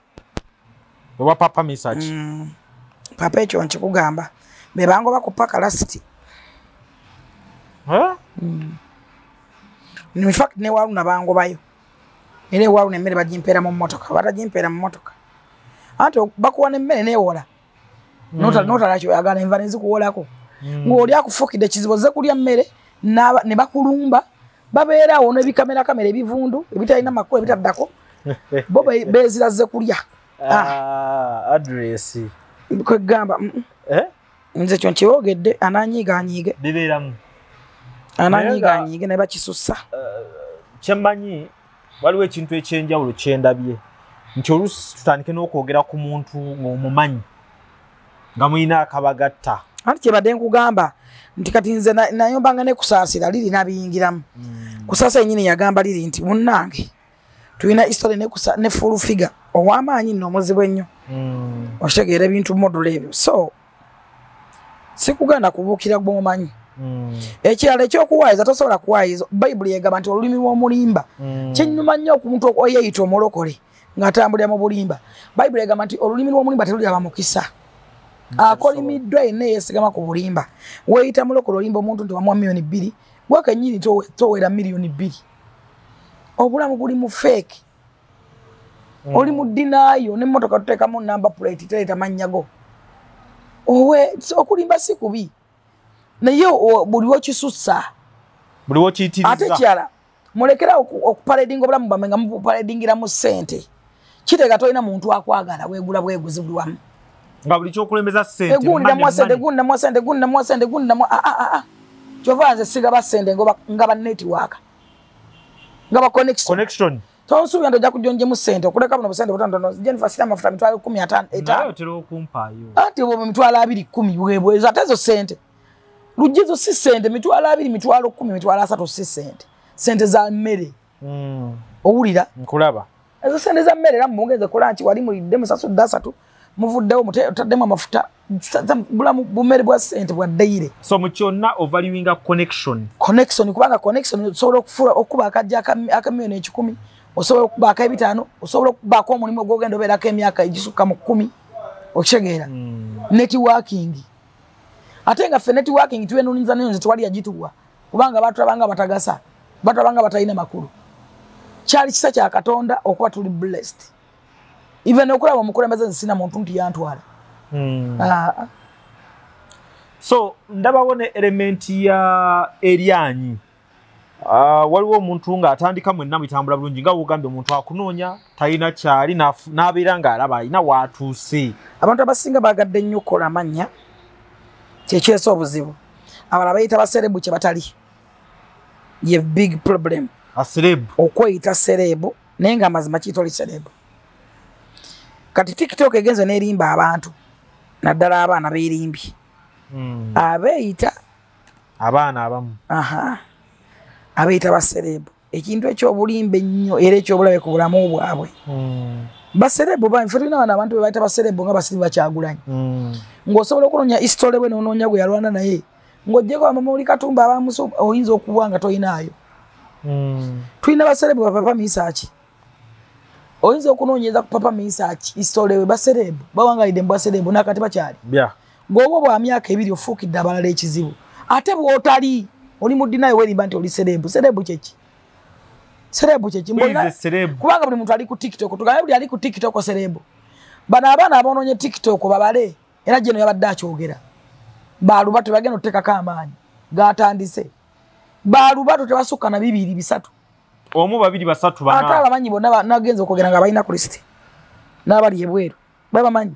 [SPEAKER 2] Owa Papa Misaki.
[SPEAKER 1] Papa ekyo nkikugamba be bangoba ku paka lasiti. In fact ne waluna bangobayo. Era ewaluna emmere bagimpeera mu mmotoka, batagimpeera mu mmotoka. Anti bakuwa n'emmere neewola. N'otala kyoyagala enva ne zikuwolako. Ng'oli akufukidde ekizibu ozze kulya mmere ne bakulumba babeera awo n'ebikamera kamera ebivundu ebitalina makulu ebitaddako. Bo beeziraze kulya.
[SPEAKER 2] Address.
[SPEAKER 1] Kwegamba nze kyo nkiwogedde ananyiiga anyiige.
[SPEAKER 2] Bibeeramu.
[SPEAKER 1] Ananyiiga anyiige naye bakisussa.
[SPEAKER 2] Kyemmanyi waliwo ekintu ekyenjawulo kyendabye nti oluusi tutandike n'okwogera ku muntu ng'omumanyi nga mulina akabagatta.
[SPEAKER 1] Anti kyebadde nkugamba nti kati nze nayombanga ne Kusaasira liri n'abiyingiramu. Kusaasira yennyini yagamba liri nti munnange tulina history ne full figure ow'amaanyi nno omuzibu ennyo. Okitegeera ebintu modulo ebyo. So sikuganda kubuukira gw'omanyi. Ekirala ekyokuwaayiza tosobola kuwaayiza. Bayibuli egamba nti olulimi lw'omulimba kinnuma nnyo omuntu oyeeyita omulokole ng'atambulira mu bulimba. Bayibuli egamba nti olulimi lw'omulimba teruliraba mukisa. Akolimiddwa yenna yeesigama ku bulimba. Weeyita mulokole olimba omuntu nti wamuwa 2 million, gwe kennyini towera 2 million. Obulamu buli mu fake. Oli mu denial n'emmotoka tuteekamu number plate tereeta mannya go. Owe okulimba si kubi. Naye buli wokisussa.
[SPEAKER 2] Buli wokiyitiriza.
[SPEAKER 1] Ate ekirala mulekera okupaledinga obulamu bwammwe nga mupaledingira mu ssente. Kitegeeza tolina muntu akwagala weegula bweguzi buli wamu.
[SPEAKER 2] Nga buli kyokulembeza ssente.
[SPEAKER 1] Egundiramu ssente, gundiramu ssente, gundiramu ssente, gundiramu Kyova nze sigaba ssente nga ba network. Nga ba connection. Tonsuubira nti ojja kujja ssente okuleka buno busente butonotono. Jennifer sina amafuta mitwalo 15.
[SPEAKER 2] Naye otera okumpaayo.
[SPEAKER 1] Anti bwe mitwalo 2 10 bwebwe ate ezo ssente. Lujja si ssente mitwalo 2 mitwalo 10 mitwalo 3 si ssente. Ssente za mmere. Owulira?
[SPEAKER 2] Nkulaba.
[SPEAKER 1] Ezo ssente za mmere era mugeze kola nti wali mulidde musasudde 3 muvuddewo mutaddemu amafuta bulamu bumere bwa ssente bwa ddeire.
[SPEAKER 2] So mu kyonna ovaluinga connection.
[SPEAKER 1] Connection kubanga connection osobola okufula okuba akajja akamiliyoni 100 osobola okubaako 5 osobola okubaako omulimu gw'ogenda obeerako emyaka egisukka mu 10 okitegeera. Networking. Ate nga ffe networking tuwenuniza nayo nze tewali yagituwa kubanga batulabanga batagasa batulabanga batalina makulu. Kyali kisa kya Katonda okuba tuli blessed. Even okulaba omukulembeze nze sina muntu nti yantwala.
[SPEAKER 2] So ndabawo ne element ya eryanyi. Waliwo omuntu ng'atandika mwenna mitambula bulungi nga wogambye omuntu akunoonya talina kyali n'abeera ng'alaba alina waatuuse.
[SPEAKER 1] Abantu abasinga baagadde nnyo okukola amannya kyekyesa obuzibu. Abalala bayita baserebu kye batali. Ye big problem.
[SPEAKER 2] Aserebu.
[SPEAKER 1] Okweyita serebu naye ng'amazima kiyita serebu. Kati TikTok egenze n'erimba abantu naddala abaana beerimbye. Abeeyita
[SPEAKER 2] abaana abamu.
[SPEAKER 1] Abeeyita baserebu. Ekintu ekyobulimba ennyo era ekyobulabe ku bulamu bwabwe. Baserebu ffe tulina wano abantu be bayita baserebu nga basiriba Kyagulanyi. Ng'osobola okunoonya histoire bwe n'onoonya gwe yalwana naye. Ng'oggyeko abamuli Katumba abamuso oyinza okuba nga toyinaayo. Tulina baserebu ba Papa Misaki. Oyinza okunoonyeza ku Papa Misaki histoire we baserebu bawangalidde mu baserebu n'akati bakyali. Ng'obwo bwa myaka 2 ofuukidde abalala ekizibu. Ate bw'otali oli mu ddinayo weerimba nti oli serebu. Serebu kye ki? Serebu kye ki? Kubanga buli muntu ali ku TikTok tugambe buli ali ku TikTok serebu. Bano abaana aboonoonye TikTok babale era gye no yabadde akyogera. Baalubato bagenda okuteekako amaanyi gaatandise. Baalubato tebasukka na 2 3.
[SPEAKER 2] Omu 2 3 4.
[SPEAKER 1] Ate abamanyi bonna nagenze okwogera nga balina ku lisiti n'abali ebweru babamanyi.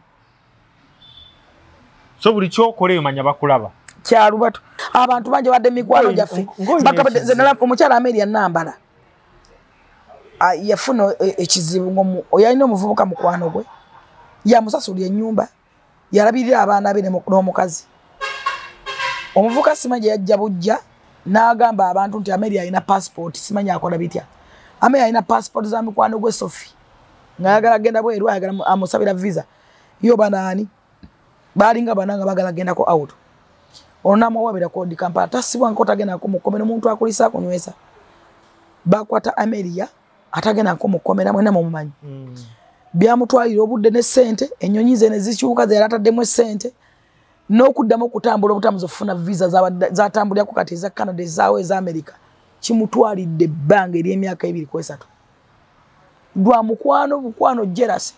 [SPEAKER 2] So buli ky'okola manya bakulaba.
[SPEAKER 1] Kyalubato abantu bangi badde mikwano gyaffe. Omukyala Amelia Nambala yafuna ekizibu yalina omuvubuka mukwano gwe yamusasulira ennyumba yalabirira abaana be n'omukazi. Omuvubuka simanyi yajja bujja n'agamba abantu nti Amelia alina passport simanyi akola bitya. Amelia alina passport za mikwano gwe Sophie ng'ayagala agenda bweru ayagala amusabira visa. Yo banaani balinga bananga bagala agendako out. Ono n'amuwabira kodi Kampala tasibwangako tagendako mu kkomera omuntu akulisa akunywesa. Bakwata Amelia atagendako mu kkomera mwenna mumumanyi. Byamutwalira obudde ne ssente ennyonyi ze ne zikyuka ze yali ataddemu essente n'okuddamu okutambula obutambuzi okufuna visa zatambulirako kati eza Canada ezaawo eza America kimutwalidde ebbanga ery'emyaka 2 ku 3. Lwa mukwano bukwano jealousy.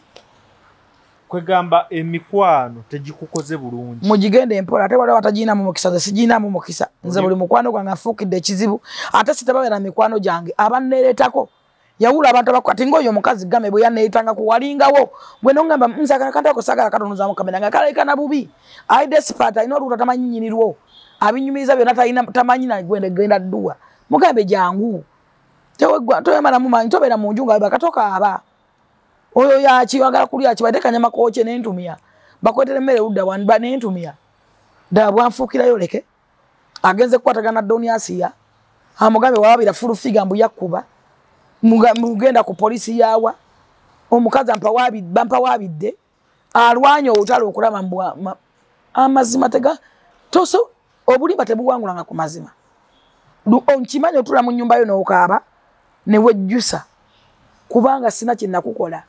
[SPEAKER 2] Kwegamba emikwano tegikukoze bulungi.
[SPEAKER 1] Mugigende empola ate waliwo batagiyinamu mukisa nze sigiyinamu mukisa. Nze buli mukwano gwange afuukidde ekizibu ate sitababeera mikwano gyange abanneereetako. Yawula abantu abakwati ng'oyo omukazi game bwe yanneetangako walingawo bwe nongamba nsagala kantako sagala katonoza mu kamera nga kalabika na bubi. Ali desperate alina olubuto tamanyi nnyini lwo abinyumiriza byonna talina tamanyi na genda dduwa. Mugambe jangu tewemalamu maanyi tobeera mu nju nga bakatoka aba. Oyo yaki wagala kulya kibadde kanyama kookye n'entumya bakwetera emmere ludda wanba n'entumya ddala bwanfuukirayo leke agenze kukwatagana na Doni Asia amugambe wawabira full figure mbu yakkuba mugenda ku polisi yawa omukazi bampawabidde alwanye olutalo okulaba mbu amazima tega toso obulimba tebuwangulanga ku mazima. Onkimanyi otula mu nnyumba yo n'okaaba ne wejjusa kubanga sina kye nakukola.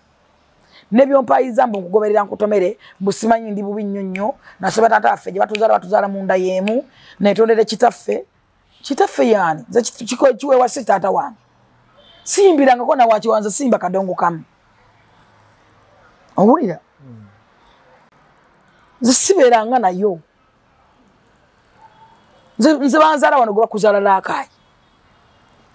[SPEAKER 1] Nebyompayiza mbu nkugoberera nkutomere mbu simanyi ndi bubi nnyo nnyo nasaba taata waffe gye batuzaala batuzaala mu nda y'emu netondere kitaffe. Kitaffe yaani nze kiwewa si taata wange. Siyimbirangako na wakiwanza simba kadongo kamu. Owulira? Nze sibeeranga nayo. Nze banzaala wano gwe bakuzaala laakaayi.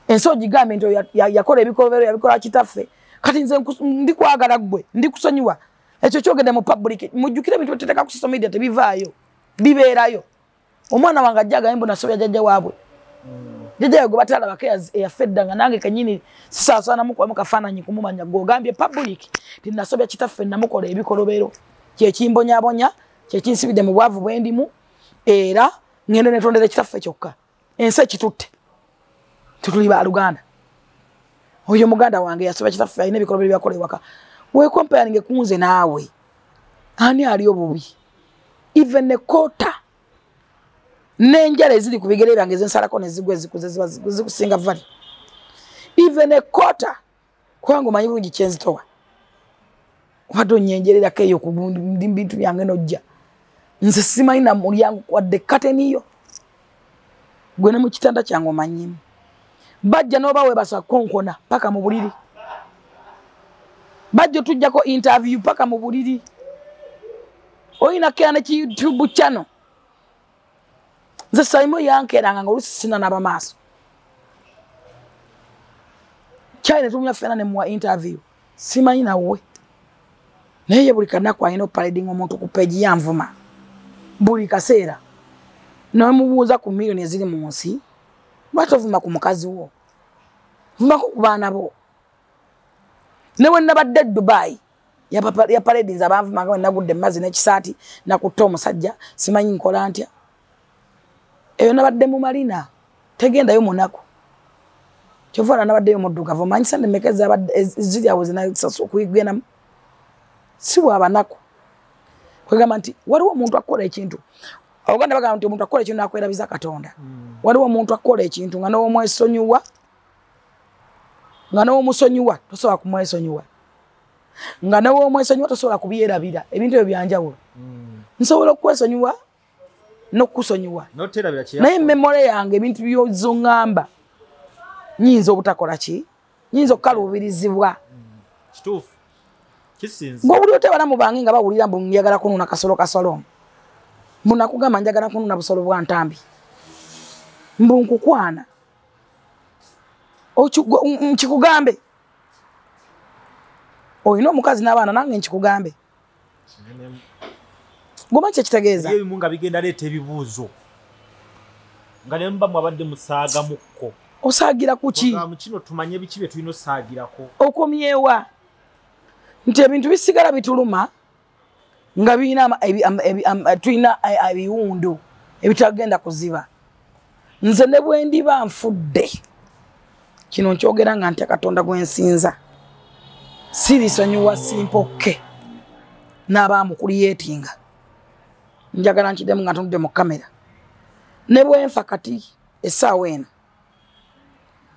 [SPEAKER 1] Ensi ogigambe nti yakola ebikolobero yabikola kitaffe. Kati nze ndikwagala ggwe ndikusonyiwa. Ekyo kyogedde mu public mujjukire ebintu byetuteeka ku social media tebivaayo bibeerayo. Omwana wange ajja agambe mbu nasobya jjajja waabwe. Jjajja gwe batalabako eyaffe edda nga nange kennyini sisaasaana mukubamu kafaananyi kumumanya, gw'ogambye public nti nasobya kitaffe namukola ebikolobero, kyekimbonyabonya, kyekinsibidde mu bwavu bwe ndimu, era ngende netondera kitaffe kyokka. Ensi ekitutte, tetuli baluganda. Oyo muganda wange yasobya kitaffe alina ebikolobero byakola ewaka. Weekompayaninge ku nze naawe, ani ali obubi? Even ne kota n'enjala eziri ku bigere byange zensalako ne zigwa ezikuze ziba zikusinga vali. Even a quarter, kubanga omanyi bulungi kyenzitowa. Obadde onnyenjererako eyo ku bintu byange n'ojja. Nze simanyi na mulyango wadde kateniyo. Gwe ne mu kitanda kyange omanyimu. Bajja n'oba weebasa konkona paka mu buliri. Bajja tujjako interview paka mu buliri. Oyina kera ne ki YouTube channel. Nze Saimo yankeranga nga oluusi sinanaba maaso. China tumya ffena ne muwa interview. Simanyi nawe. Naye ye buli kanaku alina opaledinga omuntu ku page yanvuma. Buli kaseera. N'omubuuza ku miliyoni eziri mu nsi, lwaki ovuma ku mukazi wo? Vumako ku baana bo. Ne bwe nabadde e Dubai, ya paladinze abanvuma nga bwe nagudde mu mazzi n'ekisaati, nakutta omusajja, simanyi nkola ntya. Eyo nabadde mu Marina, tegendayo munaku. Kyova olaba nabaddeyo muddugavu, omanyi ssente mmeka eziri awo ze nasasula okugendamu? Si bwa banaku. Kwegamba nti waliwo omuntu akola ekintu. Abaganda bagamba nti omuntu akola ekintu n'akwerabiza Katonda. Waliwo omuntu akola ekintu nga n'omwesonyiwa, nga n'omusonyiwa tosobola kumwesonyiwa, nga n'omwesonyiwa tosobola kubyerabira. Ebintu ebyo bya njawulo. Nsobola okwesonyiwa n'okusonyiwa, naye memory yange ebintu by'ozoŋŋamba nyinza obutakola ki, nyinza okukaluubirizibwa.
[SPEAKER 2] Kituufu. Kisinze.
[SPEAKER 1] Ng'obuli otya balamu bange nga bawulira mbu njagala kununa kasolo kasolo. Mbu nakugamba njagala kununa busolo bwa ntambi. Mbu nkukwana. Nkikugambe. Olina omukazi n'abaana nange nkikugambe. Goma kye kitegeeza.
[SPEAKER 2] Ebimu nga bigenda leeta ebibuuzo. Nga ne muba mwabadde musaaga mukko.
[SPEAKER 1] Osaagira ku ki?
[SPEAKER 2] Mu kino tumanye biki bye tulina osaagirako.
[SPEAKER 1] Okomyewa. Nti ebintu bisigala bituluma nga birina tulina ebiwundu ebitagenda kuziba. Nze ne bwe ndiba nfudde, kino nkyogera nga ntya Katonda gwe nsinza, sirisonyiwa Simple n'abaamukuliyeetinga. Njagala nkiddemu nga ntunudde mu kamera. Ne bwe nfa kati essaawa eno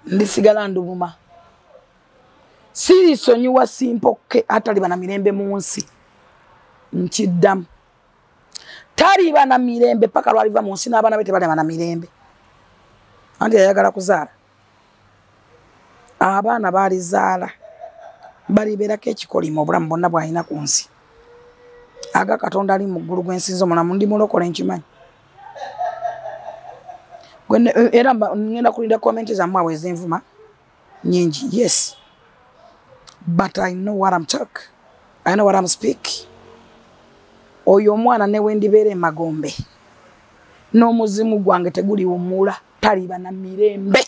[SPEAKER 1] ndisigala ndubuma. Sirisonyiwa Simple ataliba na mirembe mu nsi. Nkiddamu. Taliba na mirembe paka lwaliva mu nsi n'abaana be tebaliba na mirembe. Anti yayagala kuzaala. Abaana balizaala balibeerako ekikolimo obulamu bwonna bw'alina ku nsi. Aga Katonda ali mu ggulu gwe nsinza omulamu, ndi mulokole nkimanyi. Era ngenda kulinda comment zammwe awo ezenvuma nyingi. Yes. But I know what I'm talk. I know what I'm speak. Oyo omwana ne we ndibeera emagombe n'omuzimu gwange teguliwummula, taliba na mirembe.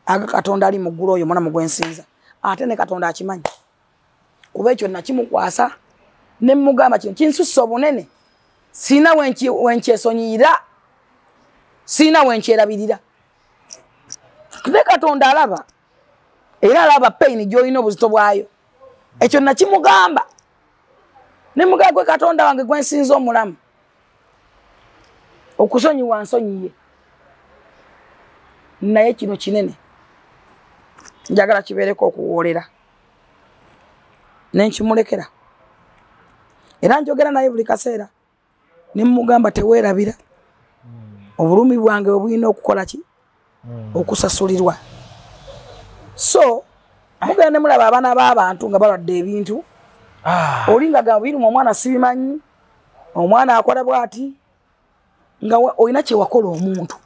[SPEAKER 1] Aga Katonda ali mu ggulu oyo omulamu gwe nsinza. Ate ne Katonda akimanyi. Kuba ekyo nakimukwasa ne mmugamba kino kinsusse obunene, sirina wenkyesonyiyira, sirina wenkyerabirira. Ne Katonda alaba, era alaba pain gy'olina obuzito bwayo. Ekyo nakimugamba. Ne mugamba gwe Katonda wange gwe nsinza omulamu, okusonyiwa nsonyiye, naye kino kinene njagala kibeereko okuwoolera. Ne nkimulekera. Era njogera naye buli kaseera ne mmugamba teweerabira obulumi bwange obulina okukola ki, okusasulirwa. So mugenda ne mulaba abaana b'abantu nga balwadde ebintu, oli nga gamba biruma omwana sibimanyi, omwana akola bw'ati, nga olina kye wakola omuntu.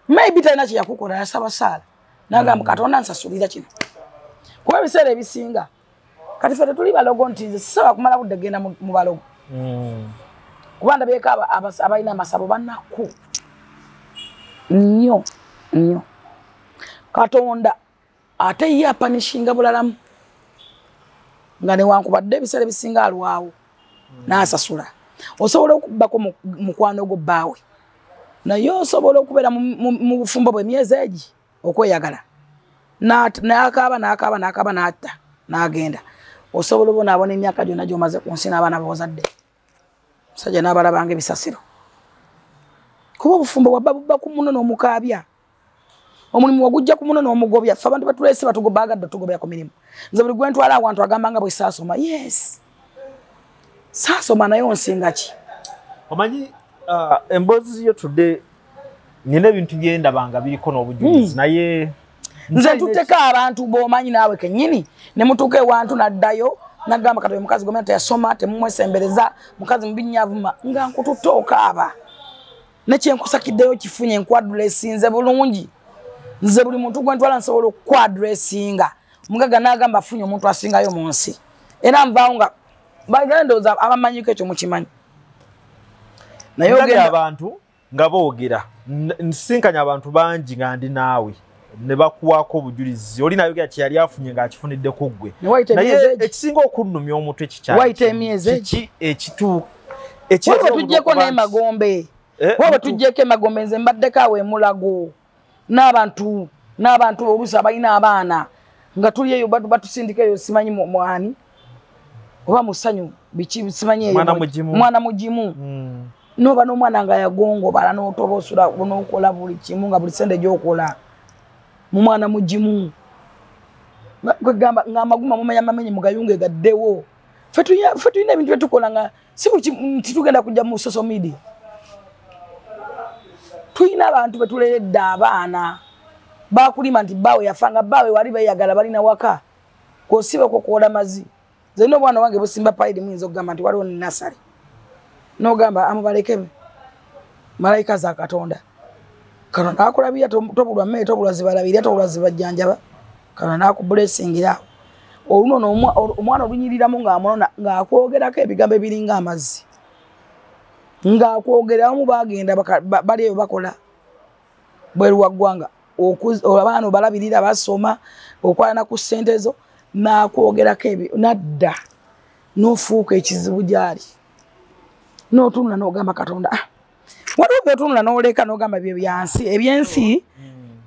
[SPEAKER 1] Maybe talina kye yakukola, yasaba saala n'agamba Katonda nsasulira kino. Kuba ebiseera ebisinga kati ffe tetuli balogo nti nze sisobola kumala budde genda mu balogo. Kuba ndabyeko abalina amasabo banaku nnyo. Nnyo. Katonda ate ye apanishinga bulalamu nga newankubadde ebiseera ebisinga alwawo n'asasula. Osobola okubbako mukwano gwo bbaawe, naye osobola okubeera mu bufumbo bw'emyezi egi okweyagala n'akaaba n'akaaba n'akaaba n'atta n'agenda. Osobola obonaabona emyaka gyonna gy'omaze ku nsi n'abaana b'ozadde, musajja n'abalabanga ebisasiro, kuba obufumbo bwabba bubba ku muno n'omukaabya, omulimu wagujja ku muno n'omugobya. Ffe abantu batulese baagadde otugobya ku mirimu. Nze buli gwe ntwala awantu agamba nga bwe saasoma. Yes, saasoma naye onsinga ki?
[SPEAKER 2] Omanyi emboozi yo today nina ebintu byendabanga biriko n'obujulizi, naye
[SPEAKER 1] nze ntutteko abantu b'omanyi naawe kennyini ne mutuuka ewantu n'addayo n'agamba kati oyo mukazi gomena teyasoma, temumwesembereza, mukazi mubi nnyo avuma, nga nkututte okaaba. Nekyenkusakiddeyo kifunye, nkwadressinze bulungi. Nze buli muntu gwe ntwala nsobola okukwadressinga. Omugagga n'agamba afunye omuntu asingayo mu nsi, era nvaawo nga bagenda ndowooza abamanyiko ekyo mukimanyi. Naye
[SPEAKER 2] ogenda abantu nga boogera, nsinkanya abantu bangi nga ndi naawe ne bakuwaako obujulizi, oli nayogera kye yali afunye ng'akifunidde ku ggwe. Naye ekisinga okunnumya omutwe
[SPEAKER 1] kikyali kiki ekituuka tuggyeko n'emagombe, waba tuggyeko emagombe. Nze mbaddeko awo emulago n'abantu oluusi abalina abaana nga tuli eyo batusindika eyo simanyi mwani oba musanyu biki simanyi eyo mwana mugimu, noba n'omwana nga yagongobala n'otoba osula n'okola buli kimu nga buli sente gy'okola mu mwana mugimu, kwegamba ng'amaguma mumenya mamenye mugayunge gaddewo. Ffe tulina ebintu byetukola nga si nti tugenda kujja mu social media. Tulina abantu betuleredde abaana bakulima nti bbaawe yafanga, bbaawe wali beeyagala balina waka kwosiba kwokwola mazzi. Nze nina obwana wange busimba payidi, muyinza okugamba nti waliwo nasale, n'ogamba amubaleke malayika za Katonda. Katonda akulabira, tobulwa mmere, tobulwa zibalabirira, tobulwa zibajjanjaba, Katonda n'akubulesingira awo. Oluno omwana olunyiriramu ng'amunona ng'akwogerako ebigambo ebiringa amazzi, ng'akwogeramu bagenda bali eyo bakola bweru wa ggwanga, abaana obalabirira basoma, okwalana ku ssente zo, n'akwogerako ebyo n'adda n'ofuuka ekizibu gy'ali, n'otunula n'ogamba Katonda. Waliwo by'otunula n'oleka n'ogamba bye byansi, ebyensi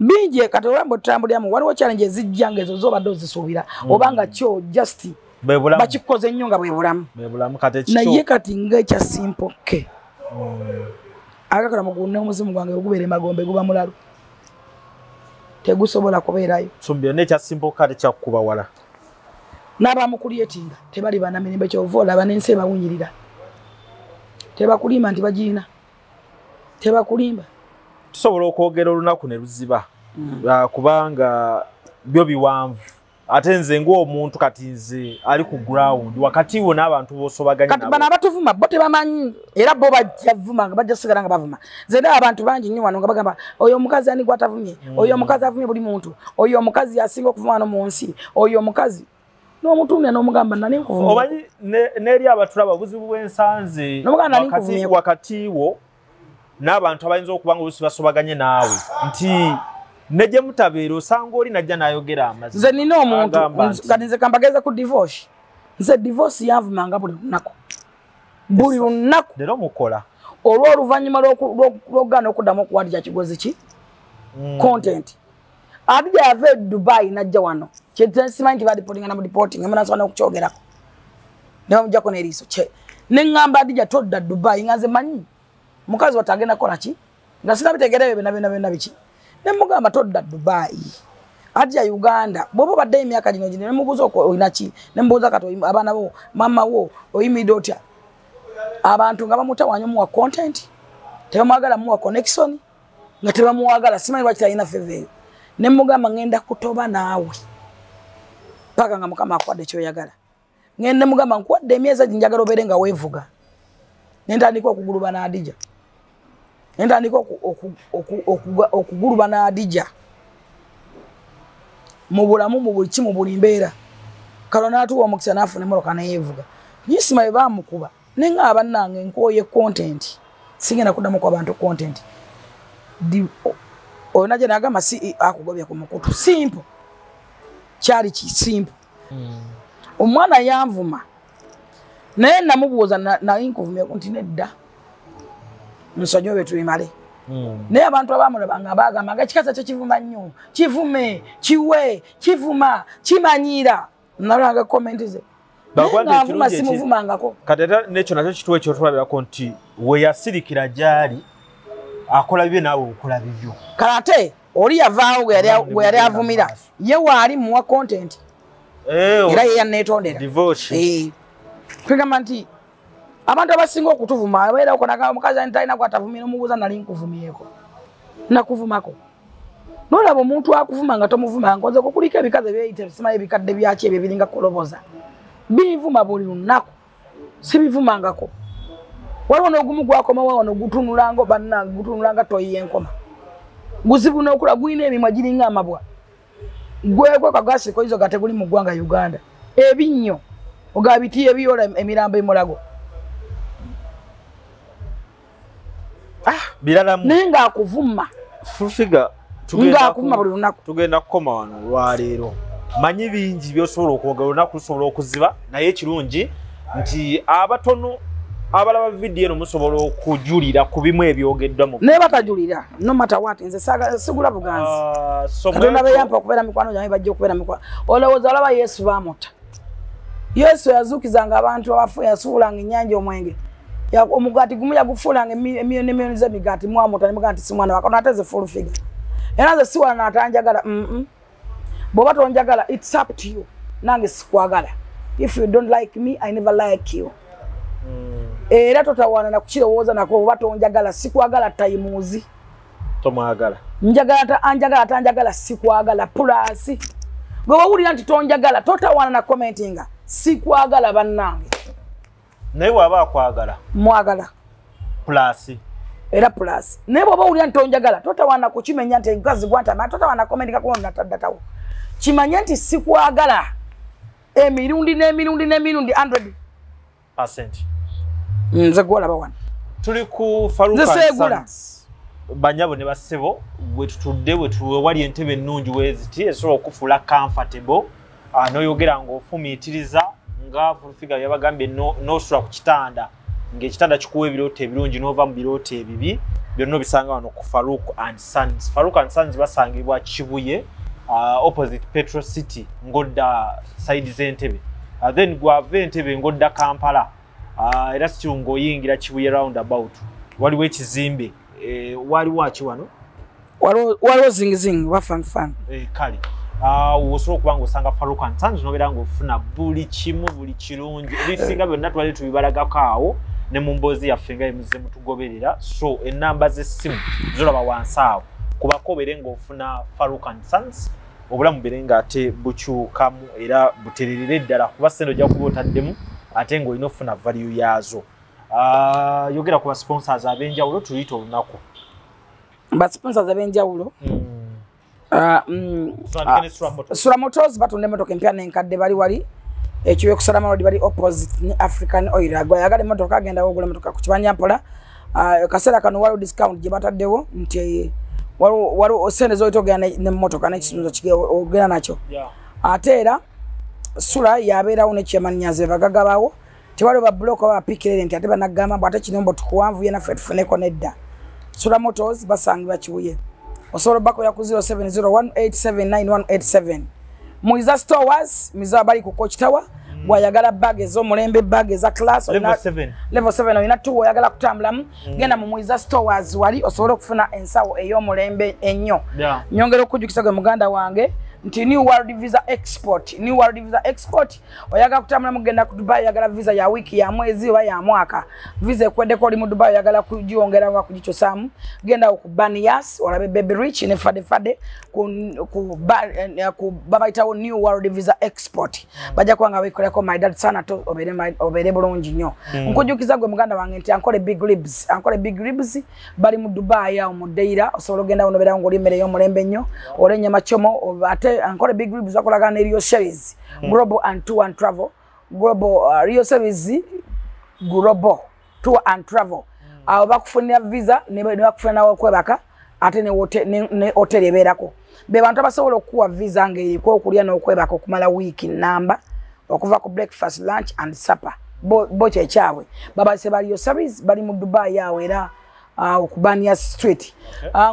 [SPEAKER 1] bingi. Kati olaba bwe tutambuliramu waliwo challenge ezijja nga ezo z'obadde ozisuubira oba nga kyo just bakikoze nnyo nga bwe bulamu, naye kati ng'ekya Simple K agakola mugulu n'omuzimu gwange ogubeera emagombe guba mulalu, tegusobola kubeerayo.
[SPEAKER 2] So byonna ekya Simple K tekyakukuba wala.
[SPEAKER 1] N'abamukulyetinga tebali bannamirembe, kyova olaba n'ensi ebawunyirira. Tebakulimba nti bagirina, tebakulimba.
[SPEAKER 2] Tusobola okwogera olunaku ne luziba kubanga byo biwanvu, ate nze ng'omuntu kati nze ali ku ground wakati wo n'abantu b'osobaganya
[SPEAKER 1] kati bano abatuvuma bo tebamanyi, era bo bajja vuma nga bajja sigala nga bavuma. Nze ndaba abantu bangi nnyo wano nga bagamba oyo omukazi ani gw'atavumye, oyo omukazi avumye buli muntu, oyo omukazi asinga okuvuma wano mu nsi, oyo omukazi n'omutumya n'omugamba nani nkuvumye.
[SPEAKER 2] Omanyi n'eri abatulaba obuzibu bw'ensanze wakati wo n'abantu abayinza okuba nga oluusi basobaganye naawe nti ne gye mutabeera osanga oli najja n'ayogera amazima.
[SPEAKER 1] Nze nina omuntu kati nze kambageza ku divorce. Nze divorce yanvumanga buli lunaku, buli lunaku.
[SPEAKER 2] Leero mukola
[SPEAKER 1] olw'oluvannyuma lw'okugaana okuddamu okuwadija kigozi ki content. Adija yava e Dubai n'ajja wano, simanyi nti badipotinga na mudipotinga, munasobola n'okukyogerako ne bamuggyako n'eriiso kye. Ne ŋŋamba Adija todda Dubai, nga nze manyi mukazi wattu agenda kukola ki, nga sinabitegeera ebyo byonna byonna byonna biki. Ne mugamba todda Dubai, Adija Uganda, bw'oba obaddeyo emyaka gino gino, ne mubuuza olina ki, ne mubuuza kati abaana bo, maama wo oyimiridde otya. Abantu nga bamutawaanya omuwa content, tebamwagala muwa connection, nga tebamuwagala, simanyi lwaki talina feva eyo. Ne mugamba ngenda kutoba naawe paka nga Mukama akuwadde ky'oyagala. Ngenda mugamba nkuwadde emyezi egi njagala obeere nga weevuga. Ne ntandika okuguluba n'Adija, ne ntandika okuguluba n'Adija mu bulamu, mu buli kimu, buli mbeera. Kalo n'atuwa omukisa n'afuna emmotoka neyeevuga. Nyisima bwe baamukuba ne nga bannange nkooye content, sigenda kuddamu ku abantu content. Oyo najja n'agamba CEO akugobye ku mukutu. Simple. Kyali ki simple. Omwana yanvuma. Naye namubuuza naye nkuvumyeko nti nedda. Nsonyiwe tubimale. Naye abantu abamulaba nga bagamba nga ekikazi ekyo kivuma nnyo. Kivume, kiwe, kivuma, kimanyiira. Nalanga comment ze. Navuma simuvumangako.
[SPEAKER 2] Kati era n'ekyo nakyo kituwa ekyo tulabirako nti we yasirikira gy'ali akola bibye naawe okola bibyo.
[SPEAKER 1] Kale ate oli yavaawo gwe yali avumira. Ye waali muwa content. Era ye yanneetondera. Kwegamba nti abantu abasinga okutuvuma abeera okonaga omukazi ani talina gw'atavumira omubuuza nali nkuvumyeko. Nakuvumako. N'olaba omuntu akuvuma nga tomuvuma nkoze kukuliko ebikazi ebyeyita ebisimayo ebikadde byaki ebyo ebiringa koloboza. Binvuma buli lunaku. Sibivumangako. Waliwo n'ogumu gwakomawo wano gutunulanga bannange gutunulanga toyi y'enkoma. Guzibu n'okula gulina emimwa giringa amabwa. Gwegwe kagasiriko izo gate guli mu ggwanga Uganda. Ebinnyo ogabiti ebyola emirambo emulago.
[SPEAKER 2] Biralamu.
[SPEAKER 1] Naye ng'akuvuma.
[SPEAKER 2] Full Figure
[SPEAKER 1] ng'akuvuma buli lunaku.
[SPEAKER 2] Tugenda kukoma wano olwaleero. Manyi bingi by'osobola okwogera olunaku lusobola okuziba naye ekirungi nti abatono abalaba vidiyo eno musobola okujulira ku bimu ebyogeddwa mu
[SPEAKER 1] naye batajulira no matter what nze sigula buganzi. Katonda beyampa okubeera mikwano gyange bajja okubeera mikwano. Olowooza olaba Yesu baamuta. Yesu yazuukizanga abantu abafu yasuulanga ennyanja omwenge. Omugaati gumu yagufuulanga emiliyoni n'emiliyoni z'emigaati mwamuta ne mugamba nti si mwana wa Katonda ate ze Full Figure. Era nze siwala n'atanjagala. Bw'oba tonjagala it's up to you. Nange sikwagala. If you don't like me, I never like you. Era totawaana na kukirowooza nako bw'oba tonjagala sikwagala tayimuuzi.
[SPEAKER 2] Tomwagala.
[SPEAKER 1] Njagala anjagala tanjagala sikwagala plus. Gwe wawulira nti tonjagala totawaana na commentinga sikwagala bannange.
[SPEAKER 2] Naye bw'aba akwagala.
[SPEAKER 1] Mwagala.
[SPEAKER 2] Plus.
[SPEAKER 1] Era plus. Naye bw'oba owulira nti tonjagala totawaana kukimenya nti enkazi gwantama totawaana commentinga kuba nataddatawo. Kimanye nti sikwagala emirundi n'emirundi n'emirundi 100%. Nze gwolaba wano.
[SPEAKER 2] Tuli ku Farouk and Sons. Banyabo ne bassebo we tutudde we wali entebe ennungi weziti esobola okufuula comfortable n'oyogera ng'ofumiitiriza nga Full Figure yabagambye n'osula ku kitanda ng'ekitanda kikuwa ebirooto ebirungi n'ova mu birooto ebibi byonna obisanga wano ku Farouk and Sons. Farouk and Sons basangibwa Kibuye opposite Petro City ng'odda side z'entebe. Then gwava entebe ng'odda Kampala. Era still ng'oyingira Kibuye roundabout waliwo ekizimbe waliwo aki wano
[SPEAKER 1] waliwo zingizingi wafangfang
[SPEAKER 2] kale osobola okuba ng'osanga Farouk and Sons n'obeera ng'ofuna buli kimu buli kirungi ebisinga byonna twali tubibalagako awo ne mu mboozi yaffe nga emuzze mutugoberera. So ennamba z'essimu zolaba wansi awo kubako obeere ng'ofuna Farouk and Sons obulamu bere ng'ate bukyukamu era butererere ddala kuba ssente ojja kuba otaddemu ate ng'olina okufuna value yaazo. Yogera ku ba sponsors ab'enjawulo tuyite olunaku.
[SPEAKER 1] Ba sponsors ab'enjawulo Sura Motors batunda emmotoka empya n'enkadde bali wali ekiwe ku Salama Road bali opposite ne African Oil. Agwayagala emmotoka agenda ogula emmotoka ku kibanja mpola. Kaseera kano waliwo discount gye bataddewo nti waliwo sente z'oyita ogenda n'emmotoka n'ekisunzo ogenda nakyo. Ate era Sura yabeerawo ne Chairman Nyanzi bagagabawo tewaliwo ba block oba bapikirere nti ate banagamba mbu ate kino mbu tukuwanvuye naffe tufuneko nedda. Sura Motors basangibwa Kibuye. Osobola bakolera ku 0701879187. Muiza Stores Miza bali ku Coach Tower. Bw'ayagala bag ez'omulembe bag eza class
[SPEAKER 2] level 7
[SPEAKER 1] level 7 olina 2 oyagala kutambulamu genda mu Muiza Stores wali osobola okufuna ensawo ey'omulembe ennyo. Nyongera okujjukisa gwe muganda wange nti New World Visa Export, New World Visa Export oyagala kutambula mugenda ku Dubai oyagala visa ya wiki ya mwezi oba ya mwaka. Visa ekweddeko oli mu Dubai oyagala kugiwongera oba kugikyusaamu genda ku Banias olabe Baby Rich ne Fade Fade ku babayitawo New World Visa Export. Bajja kuba nga beekoleko my dad sana to obeere bulungi nnyo. Nkujjukiza gwe muganda wange nti ankole Big Ribs, ankole Big Ribs bali mu Dubai awo mu Deira osobola ogenda onobeerawo ng'oli emmere ey'omulembe ennyo olwa ennyama kyomo ate ankole Big Ribs bakolagana ne Rio Series Global and Tour and Travel Global Rio Series Global Tour and Travel. Awo bakufunira visa ne bakufunira okwebaka Ate ne hotel ebeerako. Be bantu abasobola okuwa visa ng'eriko okulya n'okwebaka okumala wiiki namba, okuva ku breakfast, lunch and supper. Bo kyekyabwe. Babase baliyo service, bali mu Dubai awo era ku Bania Street.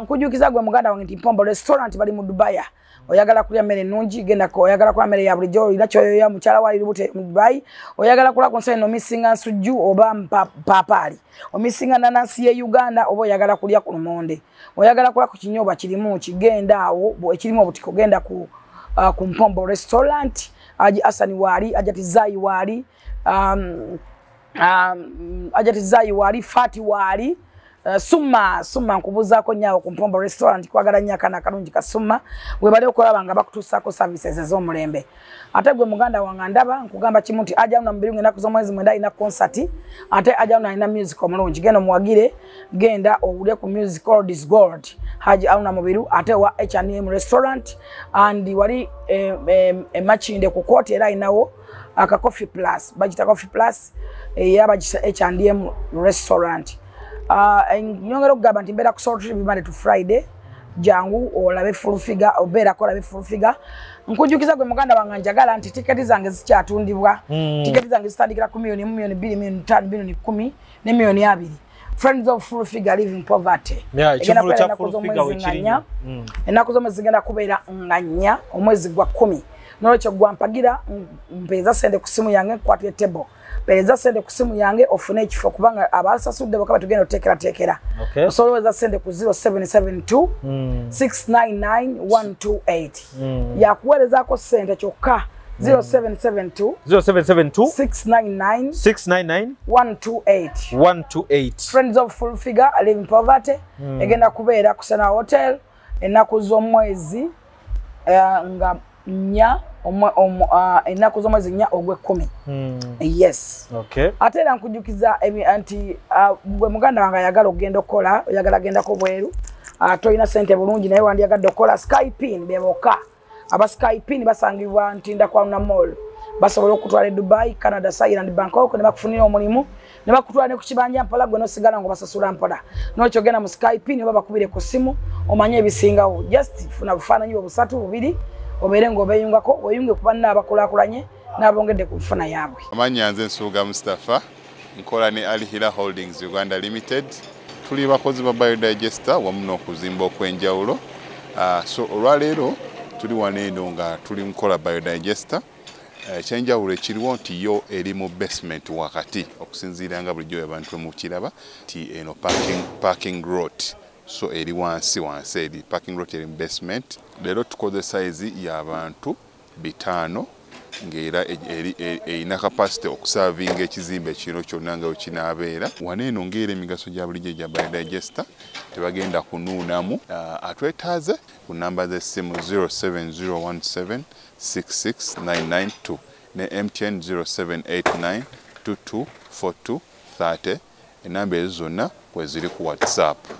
[SPEAKER 1] Nkujukiza gwe muganda wange nti Mpombo Restaurant bali mu Dubai. Oyagala kulya mmere ennungi, genda oyagala kulya mmere ya bulijjo, olina kyoyoya mukyala wa Lubute mu Dubai. Oyagala kulya ku nsene omisinga nsujju oba mpaapaali, omisinga nanansi ye Uganda, oba oyagala kulya ku lumonde, oyagala kulya ku kinyobwa kirimu kigenda awo ekirimu obutiko, genda ku Mpombo Restaurant. Aji Asani wali, Ajati Zai wali, Ajati Zai wali, Fati wali, Summa nkubuzaako nnyo ku Mpombo Restaurant, kwagala nnyo akaana akalungi ka Summa. Webale okulaba nga bakutuusaako services ez'omulembe. Ate gwe muganda wange ndaba nkugamba kimu nti Aja na Mubirungi ennaku z'omwezi 9 alina concert, ate Aja alina music omulungi. Genda omuwagire, genda owulire ku music Old is Gold, Haji Auna Mubiru, ate wa H&M Restaurant and wali Makindye ku kooti era alinawo aka Coffee Plus, bagita Coffee Plus era bagita H&M Restaurant. Nyongera okugamba nti mbeera ku Salt River Monday to Friday. Jangu olabe full figure, obeerako olabe full figure. Nkujukiza gwe muganda wange njagala nti tiketi zange zikyatundibwa. Tiketi zange zitandikira ku milioni, milioni 2, milioni 5, milioni 10 ne milioni 2. Friends of Full Figure Living Poverty.
[SPEAKER 2] Ekivvulu kya Full Figure wekiri.
[SPEAKER 1] Ennaku z'omwezi zigenda kubeera nga 4 omwezi gwa 10. Nolwekyo gwampagira, mpeereza ssente ku simu yange, nkwatire table. Mpeereza ssente ku simu yange ofune ekifo, kubanga abasasudde bokka batugenda oteekerateekera. Osobola oweereza ssente ku 0772 699 128. Yakuweerezaako ssente kyokka 0772
[SPEAKER 2] 0772
[SPEAKER 1] 699
[SPEAKER 2] 699
[SPEAKER 1] 128.
[SPEAKER 2] 128.
[SPEAKER 1] Friends of Full Figure Living Poverty egenda kubeera ku Serena Hotel ennaku z'omwezi nga 4, ennaku z'omwezi 4 ogw'ekumi. Yes.
[SPEAKER 2] Okay.
[SPEAKER 1] Ate era nkujukiza nti gwe muganda wange ayagala okugenda okukola, oyagala gendako bweru, tolina ssente bulungi naye wandyagadde okukola, Skypin be bokka. Aba Skypin basangibwa Ntinda kwa Luna Mall. Basobola okutwala e Dubai, Canada, Thailand, Bangkok ne bakufunira omulimu, ne bakutwala ne ku kibanja mpola, gwe n'osigala ng'obasasula mpola. N'olwekyo genda mu Skypin oba bakubire ku ssimu omanye ebisingawo. Just funa bufaananyi bwo 3 2 obeere ng'obeeyungako, weeyunge ku banna abakulaakulanye n'abongedde ku nfuna yaabwe.
[SPEAKER 5] Amannya nze Nsubuga Mustafa, nkola ne Al Hila Holdings Uganda Limited. Tuli bakozi ba biodigester wamu n'okuzimba okw'enjawulo. So olwaleero tuli wano eno nga tuli nkola biodigester. Ekyenjawulo ekiriwo nti yo eri mu basement wakati, okusinziira nga bulijjo abantu mukiraba nti eno parking lot, so eri wansi wansi, eri parking lot eri mu basement. Leero tukoze size y'abantu 5 ng'era erina capacity okusavinga ekizimbe kino kyonna nga wekinaabeera. Wano eno ng'era emigaso gya bulijjo egya biodigester tebagenda kunuunamu. Atwetaaze ku namba z'essimu 07017 66992 ne MTN 0789 2242 30. Enamba ezo zonna kweziri ku WhatsApp.